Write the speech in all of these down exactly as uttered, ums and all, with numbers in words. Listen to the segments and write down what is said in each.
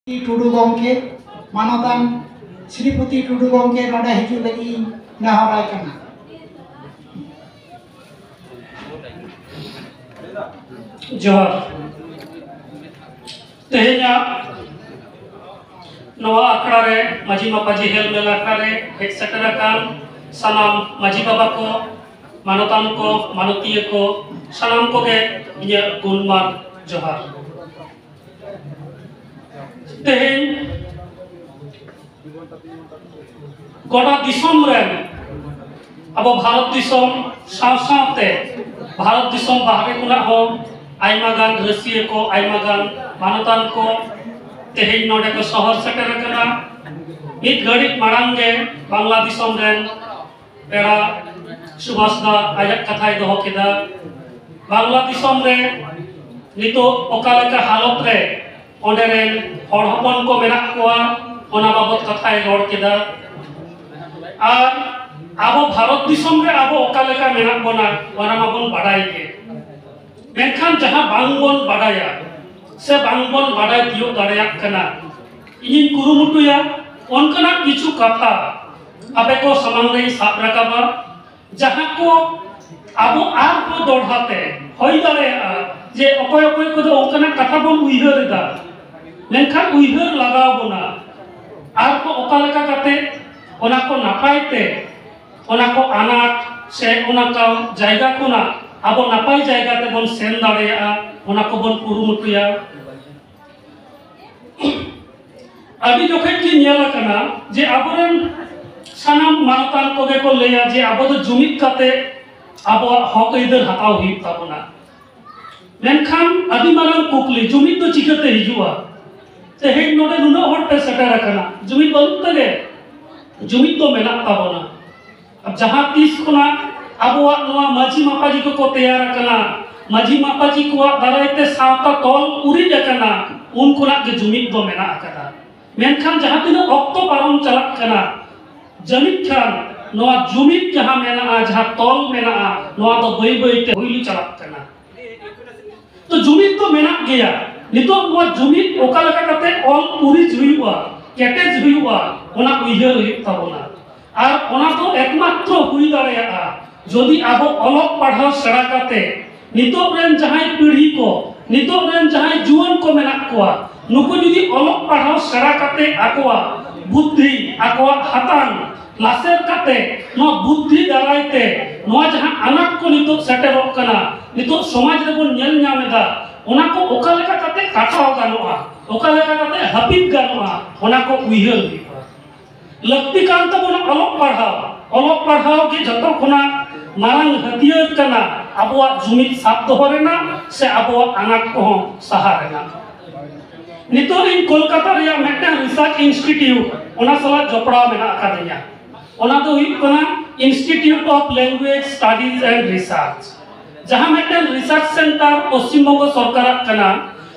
ᱴᱩᱰᱩ ᱜᱚᱢᱠᱮ, ᱢᱟᱱᱚᱛᱟᱱ ᱥᱨᱤᱯᱚᱛᱤ ᱴᱩᱰᱩ ᱜᱚᱢᱠᱮ ᱱᱚᱰᱮ ᱦᱤᱡᱩᱜ ᱞᱟᱹᱜᱤᱫ ᱤᱧ ᱱᱮᱦᱚᱨᱟᱭ ᱠᱟᱱᱟ᱾ ᱡᱚᱦᱟᱨ᱾ ᱛᱮᱦᱮᱧᱟᱜ ᱱᱚᱣᱟ ᱟᱠᱷᱲᱟ ᱨᱮ, ᱢᱟᱹᱡᱷᱤ ᱢᱟᱯᱟᱡᱷᱤ ᱦᱮᱞ ᱢᱮᱞ ᱟᱠᱷᱲᱟ ᱨᱮ ᱦᱮᱡ ᱥᱮᱴᱮᱨ ᱟᱠᱟᱱ ᱥᱟᱱᱟᱢ ᱢᱟᱹᱡᱷᱤ ᱵᱟᱵᱟ ᱠᱚ, ᱢᱟᱱᱚᱛᱟᱱ ᱠᱚ, ᱢᱟᱱᱚᱛᱤᱭᱟᱹ ᱠᱚ, ᱥᱟᱱᱟᱢ ᱠᱚᱜᱮ ᱤᱧᱟᱹᱜ ᱜᱩᱱᱢᱟᱱ ᱡᱚᱦᱟᱨ᱾ ᱛᱮᱦᱮᱧ ᱜᱚᱴᱟ ᱫᱤᱥᱚᱢ ᱨᱮᱱ, ᱟᱵᱚ ᱵᱷᱟᱨᱚᱛ ᱫᱤᱥᱚᱢ ᱥᱟᱶ ᱥᱟᱶᱛᱮ ᱵᱷᱟᱨᱚᱛ ᱫᱤᱥᱚᱢ ᱵᱟᱦᱨᱮ ᱠᱷᱚᱱᱟᱜ ᱦᱚᱸ ᱟᱭᱢᱟ ᱜᱟᱱ ᱨᱟᱹᱥᱤᱭᱟᱹ ᱠᱚ, ᱟᱭᱢᱟ ᱜᱟᱱ ᱢᱟᱱᱚᱛᱟᱱ ᱠᱚ ᱛᱮᱦᱮᱧ ᱱᱚᱰᱮ ᱠᱚ ᱥᱚᱦᱚᱨ ᱥᱮᱴᱮᱨ ᱟᱠᱟᱱᱟ᱾ ᱢᱤᱫ ᱜᱷᱟᱹᱲᱤᱡ ᱢᱟᱲᱟᱝ ᱜᱮ ᱵᱟᱝᱞᱟ ᱫᱤᱥᱚᱢ ᱨᱮᱱ ᱯᱮᱲᱟ ᱥᱩᱵᱷᱟᱥ ᱫᱟ ᱟᱡᱟᱜ ᱠᱟᱛᱷᱟᱭ ᱫᱚᱦᱚ ᱠᱮᱫᱟ᱾ ᱵᱟᱝᱞᱟ ᱫᱤᱥᱚᱢ ᱨᱮ ᱱᱤᱛᱚᱜ ᱚᱠᱟ ᱞᱮᱠᱟ ᱦᱟᱞᱚᱛ ᱨᱮ ᱚᱸᱰᱮ ᱨᱮᱱ ᱦᱚᱲ ᱦᱚᱯᱚᱱ ᱠᱚ ᱢᱮᱱᱟᱜ ᱠᱚᱣᱟ, ᱚᱱᱟ ᱵᱟᱵᱚᱛ ᱠᱟᱛᱷᱟᱭ ᱨᱚᱲ ᱠᱮᱫᱟ᱾ ᱟᱨ ᱟᱵᱚ ᱵᱷᱟᱨᱚᱛ ᱫᱤᱥᱚᱢ ᱨᱮ ᱟᱵᱚ ᱚᱠᱟ ᱞᱮᱠᱟ ᱢᱮᱱᱟᱜ ᱵᱚᱱᱟ, ᱚᱱᱟ ᱢᱟᱵᱚᱱ ᱵᱟᱰᱟᱭ ᱜᱮ᱾ ᱢᱮᱱᱠᱷᱟᱱ ᱡᱟᱦᱟᱸ ᱵᱟᱝ ᱵᱚᱱ ᱵᱟᱰᱟᱭᱟ ᱥᱮ ᱵᱟᱝ ᱵᱚᱱ ᱵᱟᱰᱟᱭ ᱛᱤᱭᱳᱜ ᱫᱟᱲᱮᱭᱟᱜ ᱠᱟᱱᱟ, ᱤᱧᱤᱧ ᱠᱩᱨᱩᱢᱩᱴᱩᱭᱟ ᱚᱱᱠᱟᱱᱟᱜ ᱠᱤᱪᱷᱩ ᱠᱟᱛᱷᱟ ᱟᱯᱮ ᱠᱚ ᱥᱟᱢᱟᱝ ᱨᱮᱧ ᱥᱟᱵ ᱨᱟᱠᱟᱵᱟ, ᱡᱟᱦᱟᱸ ᱠᱚ ᱟᱵᱚ ᱟᱨᱦᱚᱸ ᱫᱚᱲᱦᱟ ᱛᱮ ᱦᱩᱭ ᱫᱟᱲᱮᱭᱟᱜᱼᱟ ᱡᱮ ᱚᱠᱚᱭ ᱚᱠᱚᱭ ᱠᱚᱫᱚ ᱚᱱᱠᱟᱱᱟᱜ ᱠᱟᱛᱷᱟ ᱵᱚᱱ ᱩᱭᱦᱟᱹᱨ ᱮᱫᱟ, ᱢᱮᱱᱠᱷᱟᱱ ᱩᱭᱦᱟᱹᱨ ᱞᱟᱜᱟᱣ ᱵᱚᱱᱟ ᱟᱨᱦᱚᱸ ᱚᱠᱟ ᱞᱮᱠᱟ ᱠᱟᱛᱮ ᱚᱱᱟ ᱠᱚ ᱱᱟᱯᱟᱭ ᱛᱮ, ᱚᱱᱟ ᱠᱚ ᱟᱱᱟᱴ ᱥᱮ ᱚᱱᱟ ᱠᱚ ᱡᱟᱭᱜᱟ ᱠᱷᱚᱱᱟᱜ ᱟᱵᱚ ᱱᱟᱯᱟᱭ ᱡᱟᱭᱜᱟ ᱛᱮᱵᱚᱱ ᱥᱮᱱ ᱫᱟᱲᱮᱭᱟᱜᱼᱟ, ᱚᱱᱟ ᱠᱚᱵᱚᱱ ᱠᱩᱨᱩᱢᱩᱴᱩᱭᱟ᱾ ᱟᱹᱰᱤ ᱡᱚᱠᱷᱮᱡ ᱜᱮ ᱧᱮᱞ ᱟᱠᱟᱱᱟ ᱡᱮ ᱟᱵᱚᱨᱮᱱ ᱥᱟᱱᱟᱢ ᱢᱟᱱᱚᱛᱟᱱ ᱠᱚᱜᱮ ᱠᱚ ᱞᱟᱹᱭᱟ ᱡᱮ ᱟᱵᱚ ᱫᱚ ᱡᱩᱢᱤᱫ ᱠᱟᱛᱮ ᱟᱵᱚᱣᱟᱜ ᱦᱚᱠ ᱟᱹᱭᱫᱟᱹᱨ ᱦᱟᱛᱟᱣ ᱦᱩᱭᱩᱜ ᱛᱟᱵᱚᱱᱟ᱾ ᱢᱮᱱᱠᱷᱟᱱ ᱟᱹᱰᱤ ᱢᱟᱨᱟᱝ ᱠᱩᱠᱞᱤ, ᱡᱩᱢᱤᱫ ᱫᱚ ᱪᱤᱠᱟᱹᱛᱮ ᱦᱤᱡᱩᱜᱼᱟ? ᱛᱮᱦᱮᱧ ᱱᱚᱰᱮ ᱱᱩᱱᱟᱹᱜ ᱦᱚᱲ ᱯᱮ ᱥᱮᱴᱮᱨ ᱟᱠᱟᱱᱟ, ᱡᱩᱢᱤᱫ ᱵᱟᱹᱱᱩᱜ ᱛᱮᱜᱮ? ᱡᱩᱢᱤᱫ ᱫᱚ ᱢᱮᱱᱟᱜ ᱛᱟᱵᱚᱱᱟ᱾ ᱟᱨ ᱡᱟᱦᱟᱸ ᱛᱤᱥ ᱠᱷᱚᱱᱟᱜ ᱟᱵᱚᱣᱟᱜ ᱱᱚᱣᱟ ᱢᱟᱹᱡᱷᱤ ᱢᱟᱯᱟᱡᱷᱤ ᱠᱚᱠᱚ ᱛᱮᱭᱟᱨ ᱟᱠᱟᱱᱟ, ᱢᱟᱹᱡᱷᱤ ᱢᱟᱯᱟᱡᱷᱤ ᱠᱚᱣᱟᱜ ᱫᱟᱨᱟᱭ ᱛᱮ ᱥᱟᱶᱛᱟ ᱛᱚᱞ ᱩᱨᱤᱡ ᱟᱠᱟᱱᱟ, ᱩᱱ ᱠᱷᱚᱱᱟᱜ ᱜᱮ ᱡᱩᱢᱤᱫ ᱫᱚ ᱢᱮᱱᱟᱜ ᱟᱠᱟᱫᱟ᱾ ᱢᱮᱱᱠᱷᱟᱱ ᱡᱟᱦᱟᱸ ᱛᱤᱱᱟᱹᱜ ᱚᱠᱛᱚ ᱯᱟᱨᱚᱢ ᱪᱟᱞᱟᱜ ᱠᱟᱱᱟ, ᱡᱟᱹᱱᱤᱡ ᱠᱷᱟᱱ ᱱᱚᱣᱟ ᱡᱩᱢᱤᱫ ᱡᱟᱦᱟᱸ ᱢᱮᱱᱟᱜᱼᱟ, ᱡᱟᱦᱟᱸ ᱛᱚᱞ ᱢᱮᱱᱟᱜᱼᱟ, ᱱᱚᱣᱟ ᱫᱚ ᱵᱟᱹᱭ ᱵᱟᱹᱭ ᱛᱮ ᱦᱩᱭᱞᱩ ᱪᱟᱞᱟᱜ ᱠᱟᱱᱟ᱾ ᱛᱚ ᱡᱩᱢᱤᱫ ᱫᱚ ᱢᱮᱱᱟᱜ ᱜᱮᱭᱟ᱾ ᱱᱤᱛᱚᱜ ᱱᱚᱣᱟ ᱡᱩᱢᱤᱫ ᱚᱠᱟ ᱞᱮᱠᱟ ᱠᱟᱛᱮ ᱚᱞ ᱯᱩᱨᱤᱡ ᱦᱩᱭᱩᱜᱼᱟ, ᱠᱮᱴᱮᱡ ᱦᱩᱭᱩᱜᱼᱟ, ᱚᱱᱟ ᱩᱭᱦᱟᱹᱨ ᱦᱩᱭᱩᱜ ᱛᱟᱵᱚᱱᱟ᱾ ᱟᱨ ᱚᱱᱟ ᱫᱚ ᱮᱠᱢᱟᱛᱨᱚ ᱦᱩᱭ ᱫᱟᱲᱮᱭᱟᱜᱼᱟ ᱡᱩᱫᱤ ᱟᱵᱚ ᱚᱞᱚᱜ ᱯᱟᱲᱦᱟᱣ ᱥᱮᱬᱟ ᱠᱟᱛᱮ, ᱱᱤᱛᱚᱜ ᱨᱮᱱ ᱡᱟᱦᱟᱸᱭ ᱯᱤᱲᱦᱤ ᱠᱚ, ᱱᱤᱛᱚᱜ ᱨᱮᱱ ᱡᱟᱦᱟᱸᱭ ᱡᱩᱣᱟᱹᱱ ᱠᱚ ᱢᱮᱱᱟᱜ ᱠᱚᱣᱟ, ᱱᱩᱠᱩ ᱡᱩᱫᱤ ᱚᱞᱚᱜ ᱯᱟᱲᱦᱟᱣ ᱥᱮᱬᱟ ᱠᱟᱛᱮ ᱟᱠᱚᱣᱟᱜ ᱵᱩᱫᱽᱫᱷᱤ, ᱟᱠᱚᱣᱟᱜ ᱦᱟᱛᱟᱝ ᱞᱟᱥᱮᱨ ᱠᱟᱛᱮ, ᱱᱚᱣᱟ ᱵᱩᱫᱽᱫᱷᱤ ᱫᱟᱨᱟᱭ ᱛᱮ ᱱᱚᱣᱟ ᱡᱟᱦᱟᱸ ᱟᱱᱟᱴ ᱠᱚ ᱱᱤᱛᱚᱜ ᱥᱮᱴᱮᱨᱚᱜ ᱠᱟᱱᱟ, ᱱᱤᱛᱚᱜ ᱥᱚᱢᱟᱡᱽ ᱨᱮᱵᱚᱱ ᱧᱮᱞ ᱧᱟᱢ ᱮᱫᱟ, ᱚᱱᱟ ᱠᱚ ᱚᱠᱟ ᱞᱮᱠᱟ ᱠᱟᱛᱮ ᱠᱟᱴᱟᱣ ᱜᱟᱱᱚᱜᱼᱟ, ᱚᱠᱟ ᱞᱮᱠᱟ ᱠᱟᱛᱮ ᱦᱟᱹᱯᱤᱫ ᱜᱟᱱᱚᱜᱼᱟ, ᱚᱱᱟ ᱠᱚ ᱩᱭᱦᱟᱹᱨ ᱦᱩᱭᱩᱜᱼᱟ᱾ ᱞᱟᱹᱠᱛᱤ ᱠᱟᱱ ᱛᱟᱵᱚᱱᱟ ᱚᱞᱚᱜ ᱯᱟᱲᱦᱟᱣ᱾ ᱚᱞᱚᱜ ᱯᱟᱲᱦᱟᱣ ᱜᱮ ᱡᱚᱛᱚ ᱠᱷᱚᱱᱟᱜ ᱢᱟᱨᱟᱝ ᱦᱟᱹᱛᱭᱟᱹᱨ ᱠᱟᱱᱟ ᱟᱵᱚᱣᱟᱜ ᱡᱩᱢᱤᱫ ᱥᱟᱵ ᱫᱚᱦᱚ ᱨᱮᱱᱟᱜ ᱥᱮ ᱟᱵᱚᱣᱟᱜ ᱟᱱᱟᱴ ᱠᱚᱦᱚᱸ ᱥᱟᱦᱟ ᱨᱮᱱᱟᱜ᱾ ᱱᱤᱛᱚᱜ ᱤᱧ ᱠᱳᱞᱠᱟᱛᱟ ᱨᱮᱭᱟᱜ ᱢᱤᱫᱴᱟᱝ research institute, ᱚᱱᱟ ᱥᱟᱞᱟᱜ ᱡᱚᱯᱲᱟᱣ ᱢᱮᱱᱟᱜ ᱟᱠᱟᱫᱤᱧᱟ᱾ ᱚᱱᱟ ᱫᱚ ᱦᱩᱭᱩᱜ ᱠᱟᱱᱟ Institute of Language Studies and Research, ᱡᱟᱦᱟᱸ ᱢᱤᱫᱴᱮᱱ research center ᱯᱚᱥᱪᱤᱢ ᱵᱚᱝᱜᱚ ᱥᱚᱨᱠᱟᱨᱟᱜ ᱠᱟᱱᱟ᱾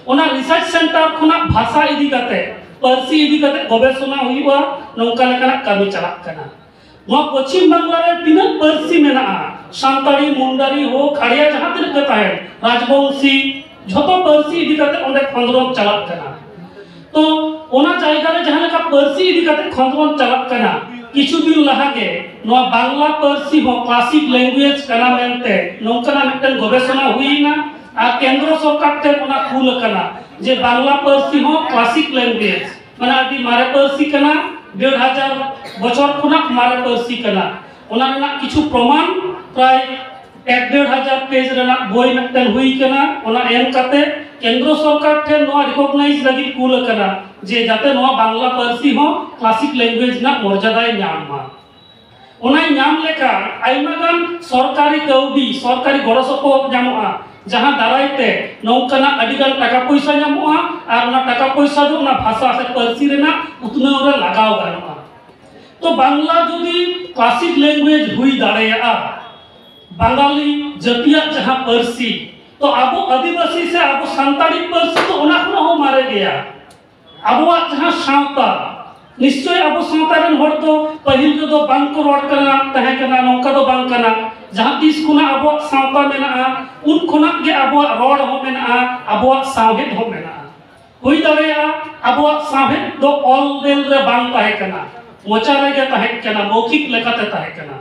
ᱚᱱᱟ research center ᱠᱷᱚᱱᱟᱜ ᱵᱷᱟᱥᱟ ᱤᱫᱤ ᱠᱟᱛᱮ, ᱯᱟᱹᱨᱥᱤ ᱤᱫᱤ ᱠᱟᱛᱮ ᱜᱚᱵᱮᱥᱚᱱᱟ ᱦᱩᱭᱩᱜᱼᱟ, ᱱᱚᱝᱠᱟ ᱞᱮᱠᱟᱱᱟᱜ ᱠᱟᱹᱢᱤ ᱪᱟᱞᱟᱜ ᱠᱟᱱᱟ᱾ ᱱᱚᱣᱟ ᱯᱚᱪᱷᱤᱢ ᱵᱟᱝᱞᱟ ᱨᱮ ᱛᱤᱱᱟᱹᱜ ᱯᱟᱹᱨᱥᱤ ᱢᱮᱱᱟᱜᱼᱟ, ᱥᱟᱱᱛᱟᱲᱤ, ᱢᱩᱱᱰᱟᱨᱤ, ᱦᱳ, ᱠᱷᱟᱲᱭᱟ, ᱡᱟᱦᱟᱸ ᱛᱤᱱᱟᱹᱜ ᱜᱮ ᱛᱟᱦᱮᱱ, ᱨᱟᱡᱽᱵᱚᱝᱥᱤ, ᱡᱷᱚᱛᱚ ᱯᱟᱹᱨᱥᱤ ᱤᱫᱤ ᱠᱟᱛᱮ ᱚᱸᱰᱮ ᱠᱷᱚᱸᱫᱽᱨᱚᱸᱫᱽ ᱪᱟᱞᱟᱜ ᱠᱟᱱᱟ᱾ ᱛᱚ, ᱚᱱᱟ ᱡᱟᱭᱜᱟ ᱨᱮ ᱡᱟᱦᱟᱸ ᱞᱮᱠᱟ ᱯᱟᱹᱨᱥᱤ ᱤᱫᱤ ᱠᱟᱛᱮ ᱠᱷᱚᱸᱫᱽᱨᱚᱸᱫᱽ ᱪᱟᱞᱟᱜ ᱠᱟᱱᱟ, ᱠᱤᱪᱷᱩ ᱫᱤᱱ ᱞᱟᱦᱟ ᱜᱮ ᱱᱚᱣᱟ ᱵᱟᱝᱞᱟ ᱯᱟᱹᱨᱥᱤ ᱦᱚᱸ classic language ᱠᱟᱱᱟ ᱢᱮᱱᱛᱮ ᱱᱚᱝᱠᱟᱱᱟᱜ ᱢᱤᱫᱴᱟᱝ ᱜᱚᱵᱮᱥᱚᱱᱟ ᱦᱩᱭᱮᱱᱟ᱾ ᱟᱨ ᱠᱮᱱᱫᱨᱚ ᱥᱚᱨᱠᱟᱨ ᱴᱷᱮᱱ ᱚᱱᱟ ᱠᱩᱞ ᱟᱠᱟᱱᱟ ᱡᱮ ᱵᱟᱝᱞᱟ ᱯᱟᱹᱨᱥᱤ ᱦᱚᱸ classic language, ᱢᱟᱱᱮ ᱟᱹᱰᱤ ᱢᱟᱨᱮ ᱯᱟᱹᱨᱥᱤ ᱠᱟᱱᱟ, ᱰᱮᱲ ᱦᱟᱡᱟᱨ ᱵᱚᱪᱷᱚᱨ ᱠᱷᱚᱱᱟᱜ ᱢᱟᱨᱮ ᱯᱟᱹᱨᱥᱤ ᱠᱟᱱᱟ᱾ ᱚᱱᱟ ᱨᱮᱱᱟᱜ ᱠᱤᱪᱷᱩ ᱯᱨᱚᱢᱟᱱ, ᱯᱨᱟᱭ ᱮᱠ ᱰᱮᱲ ᱦᱟᱡᱟᱨ ᱯᱮᱡᱽ ᱨᱮᱱᱟᱜ ᱵᱳᱭ ᱢᱤᱫᱴᱮᱱ ᱦᱩᱭ ᱠᱟᱱᱟ᱾ ᱚᱱᱟ ᱮᱢ ᱠᱟᱛᱮ ᱠᱮᱱᱫᱨᱚ ᱥᱚᱨᱠᱟᱨ ᱴᱷᱮᱱ ᱱᱚᱣᱟ recognize ᱞᱟᱹᱜᱤᱫ ᱠᱩᱞ ᱟᱠᱟᱱᱟ ᱡᱮ ᱡᱟᱛᱮ ᱱᱚᱣᱟ ᱵᱟᱝᱞᱟ ᱯᱟᱹᱨᱥᱤ ᱦᱚᱸ classic language ᱨᱮᱱᱟᱜ ᱢᱚᱨᱡᱟᱫᱟᱭ ᱧᱟᱢ ᱢᱟ᱾ ᱚᱱᱟᱭ ᱧᱟᱢ ᱞᱮᱠᱷᱟᱱ ᱟᱭᱢᱟ ᱜᱟᱱ ᱥᱚᱨᱠᱟᱨᱤ ᱠᱟᱹᱣᱰᱤ, ᱥᱚᱨᱠᱟᱨᱤ ᱜᱚᱲᱚ ᱥᱚᱯᱚᱦᱚᱫ ᱧᱟᱢᱚᱜᱼᱟ, ᱡᱟᱦᱟᱸ ᱫᱟᱨᱟᱭ ᱛᱮ ᱱᱚᱝᱠᱟᱱᱟᱜ ᱟᱹᱰᱤ ᱜᱟᱱ ᱴᱟᱠᱟ ᱯᱚᱭᱥᱟ ᱧᱟᱢᱚᱜᱼᱟ᱾ ᱟᱨ ᱚᱱᱟ ᱴᱟᱠᱟ ᱯᱚᱭᱥᱟ ᱫᱚ ᱚᱱᱟ ᱵᱷᱟᱥᱟ ᱥᱮ ᱯᱟᱹᱨᱥᱤ ᱨᱮᱱᱟᱜ ᱩᱛᱱᱟᱹᱣ ᱨᱮ ᱞᱟᱜᱟᱣ ᱜᱟᱱᱚᱜᱼᱟ᱾ ᱛᱚ, ᱵᱟᱝᱞᱟ ᱡᱩᱫᱤ classic language ᱦᱩᱭ ᱫᱟᱲᱮᱭᱟᱜᱼᱟ, ᱵᱟᱝᱜᱟᱞᱤ ᱡᱟᱹᱛᱤᱭᱟᱜ ᱡᱟᱦᱟᱸ ᱯᱟᱹᱨᱥᱤ, ᱛᱚ ᱟᱵᱚ ᱟᱹᱫᱤᱵᱟᱹᱥᱤ ᱥᱮ ᱟᱵᱚ ᱥᱟᱱᱛᱟᱲᱤ ᱯᱟᱹᱨᱥᱤ ᱫᱚ ᱚᱱᱟ ᱠᱷᱚᱱᱟᱜ ᱦᱚᱸ ᱢᱟᱨᱮ ᱜᱮᱭᱟ᱾ ᱟᱵᱚᱣᱟᱜ ᱡᱟᱦᱟᱸ ᱥᱟᱶᱛᱟ, ᱱᱤᱥᱪᱚᱭ ᱟᱵᱚ ᱥᱟᱶᱛᱟ ᱨᱮᱱ ᱦᱚᱲ ᱫᱚ ᱯᱟᱹᱦᱤᱞ ᱨᱮᱫᱚ ᱵᱟᱝ ᱠᱚ ᱨᱚᱲ ᱠᱟᱱᱟ, ᱛᱟᱦᱮᱸ ᱠᱟᱱᱟ, ᱱᱚᱝᱠᱟ ᱫᱚ ᱵᱟᱝ ᱠᱟᱱᱟ᱾ ᱡᱟᱦᱟᱸ ᱛᱤᱥ ᱠᱷᱚᱱᱟᱜ ᱟᱵᱚᱣᱟᱜ ᱥᱟᱶᱛᱟ ᱢᱮᱱᱟᱜᱼᱟ, ᱩᱱ ᱠᱷᱚᱱᱟᱜ ᱜᱮ ᱟᱵᱚᱣᱟᱜ ᱨᱚᱲ ᱦᱚᱸ ᱢᱮᱱᱟᱜᱼᱟ, ᱟᱵᱚᱣᱟᱜ ᱥᱟᱶᱦᱮᱫ ᱦᱚᱸ ᱢᱮᱱᱟᱜᱼᱟ᱾ ᱦᱩᱭ ᱫᱟᱲᱮᱭᱟᱜᱼᱟ ᱟᱵᱚᱣᱟᱜ ᱥᱟᱶᱦᱮᱫ ᱫᱚ ᱚᱞ ᱵᱮᱞ ᱨᱮ ᱵᱟᱝ ᱛᱟᱦᱮᱸ ᱠᱟᱱᱟ, ᱢᱚᱪᱟ ᱨᱮᱜᱮ ᱛᱟᱦᱮᱸ ᱠᱟᱱᱟ, ᱢᱚᱣᱠᱷᱤᱠ ᱞᱮᱠᱟᱛᱮ ᱛᱟᱦᱮᱸ ᱠᱟᱱᱟ᱾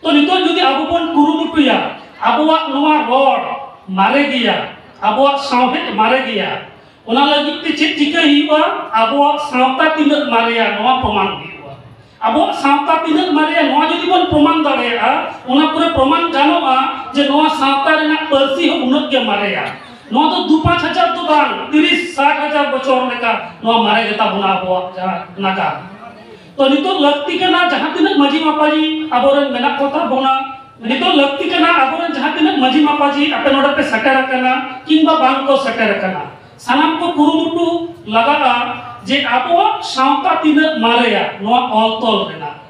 ᱛᱚ ᱱᱤᱛᱚᱜ ᱡᱩᱫᱤ ᱟᱵᱚ ᱵᱚᱱ ᱠᱩᱨᱩᱢᱩᱴᱩᱭᱟ ᱟᱵᱚᱣᱟᱜ ᱱᱚᱣᱟ ᱨᱚᱲ ᱢᱟᱨᱮ ᱜᱮᱭᱟ, ᱟᱵᱚᱣᱟᱜ ᱥᱟᱶᱦᱮᱫ ᱢᱟᱨᱮ ᱜᱮᱭᱟ, ᱚᱱᱟ ᱞᱟᱹᱜᱤᱫ ᱛᱮ ᱪᱮᱫ ᱪᱤᱠᱟᱹᱭ ᱦᱩᱭᱩᱜᱼᱟ? ᱟᱵᱚᱣᱟᱜ ᱥᱟᱶᱛᱟ ᱛᱤᱱᱟᱹᱜ ᱢᱟᱨᱮᱭᱟ ᱱᱚᱣᱟ ᱯᱨᱚᱢᱟᱱ ᱦᱩᱭᱩᱜᱼᱟ᱾ ᱟᱵᱚᱣᱟᱜ ᱥᱟᱶᱛᱟ ᱛᱤᱱᱟᱹᱜ ᱢᱟᱨᱮᱭᱟ ᱱᱚᱣᱟ ᱡᱩᱫᱤ ᱵᱚᱱ ᱯᱨᱚᱢᱟᱱ ᱫᱟᱲᱮᱭᱟᱜᱼᱟ, ᱚᱱᱟ ᱯᱚᱨᱮ ᱯᱨᱚᱢᱟᱱ ᱜᱟᱱᱚᱜᱼᱟ ᱡᱮ ᱱᱚᱣᱟ ᱥᱟᱶᱛᱟ ᱨᱮᱱᱟᱜ ᱯᱟᱹᱨᱥᱤ ᱦᱚᱸ ᱩᱱᱟᱹᱜ ᱜᱮ ᱢᱟᱨᱮᱭᱟ᱾ ᱱᱚᱣᱟ ᱫᱚ ᱫᱩ ᱯᱟᱸᱪ ᱦᱟᱡᱟᱨ ᱫᱚ ᱵᱟᱝ, ᱛᱤᱨᱤᱥ ᱥᱟᱴ ᱦᱟᱡᱟᱨ ᱵᱚᱪᱷᱚᱨ ᱞᱮᱠᱟ ᱱᱚᱣᱟ ᱢᱟᱨᱮ ᱜᱮᱛᱟ ᱵᱚᱱᱟ ᱟᱵᱚᱣᱟᱜ ᱡᱟᱦᱟᱸ ᱱᱟᱜᱟᱢ᱾ ᱛᱚ ᱱᱤᱛᱚᱜ ᱞᱟᱹᱠᱛᱤ ᱠᱟᱱᱟ ᱡᱟᱦᱟᱸ ᱛᱤᱱᱟᱹᱜ ᱢᱟᱹᱡᱷᱤ ᱢᱟᱯᱟᱡᱷᱤ ᱟᱵᱚᱨᱮᱱ ᱢᱮᱱᱟᱜ ᱠᱚ ᱛᱟᱵᱚᱱᱟ, ᱱᱤᱛᱚᱜ ᱞᱟᱹᱠᱛᱤ ᱠᱟᱱᱟ ᱟᱵᱚᱨᱮᱱ ᱡᱟᱦᱟᱸ ᱛᱤᱱᱟᱹᱜ ᱢᱟᱹᱡᱷᱤ ᱢᱟᱯᱟᱡᱷᱤ ᱟᱯᱮ ᱱᱚᱰᱮ ᱯᱮ ᱥᱮᱴᱮᱨ ᱟᱠᱟᱱᱟ ᱠᱤᱝᱵᱟ ᱵᱟᱝ ᱠᱚ ᱥᱮᱴᱮᱨ ᱟᱠᱟᱱᱟ, ᱥᱟᱱᱟᱢ ᱠᱚ ᱠᱩᱨᱩᱢᱩᱴᱩ ᱞᱟᱜᱟᱜᱼᱟ ᱡᱮ ᱟᱵᱚᱣᱟᱜ ᱥᱟᱶᱛᱟ ᱛᱤᱱᱟᱹᱜ ᱢᱟᱨᱮᱭᱟ ᱱᱚᱣᱟ ᱚᱞ ᱛᱚᱞ ᱨᱮᱱᱟᱜ᱾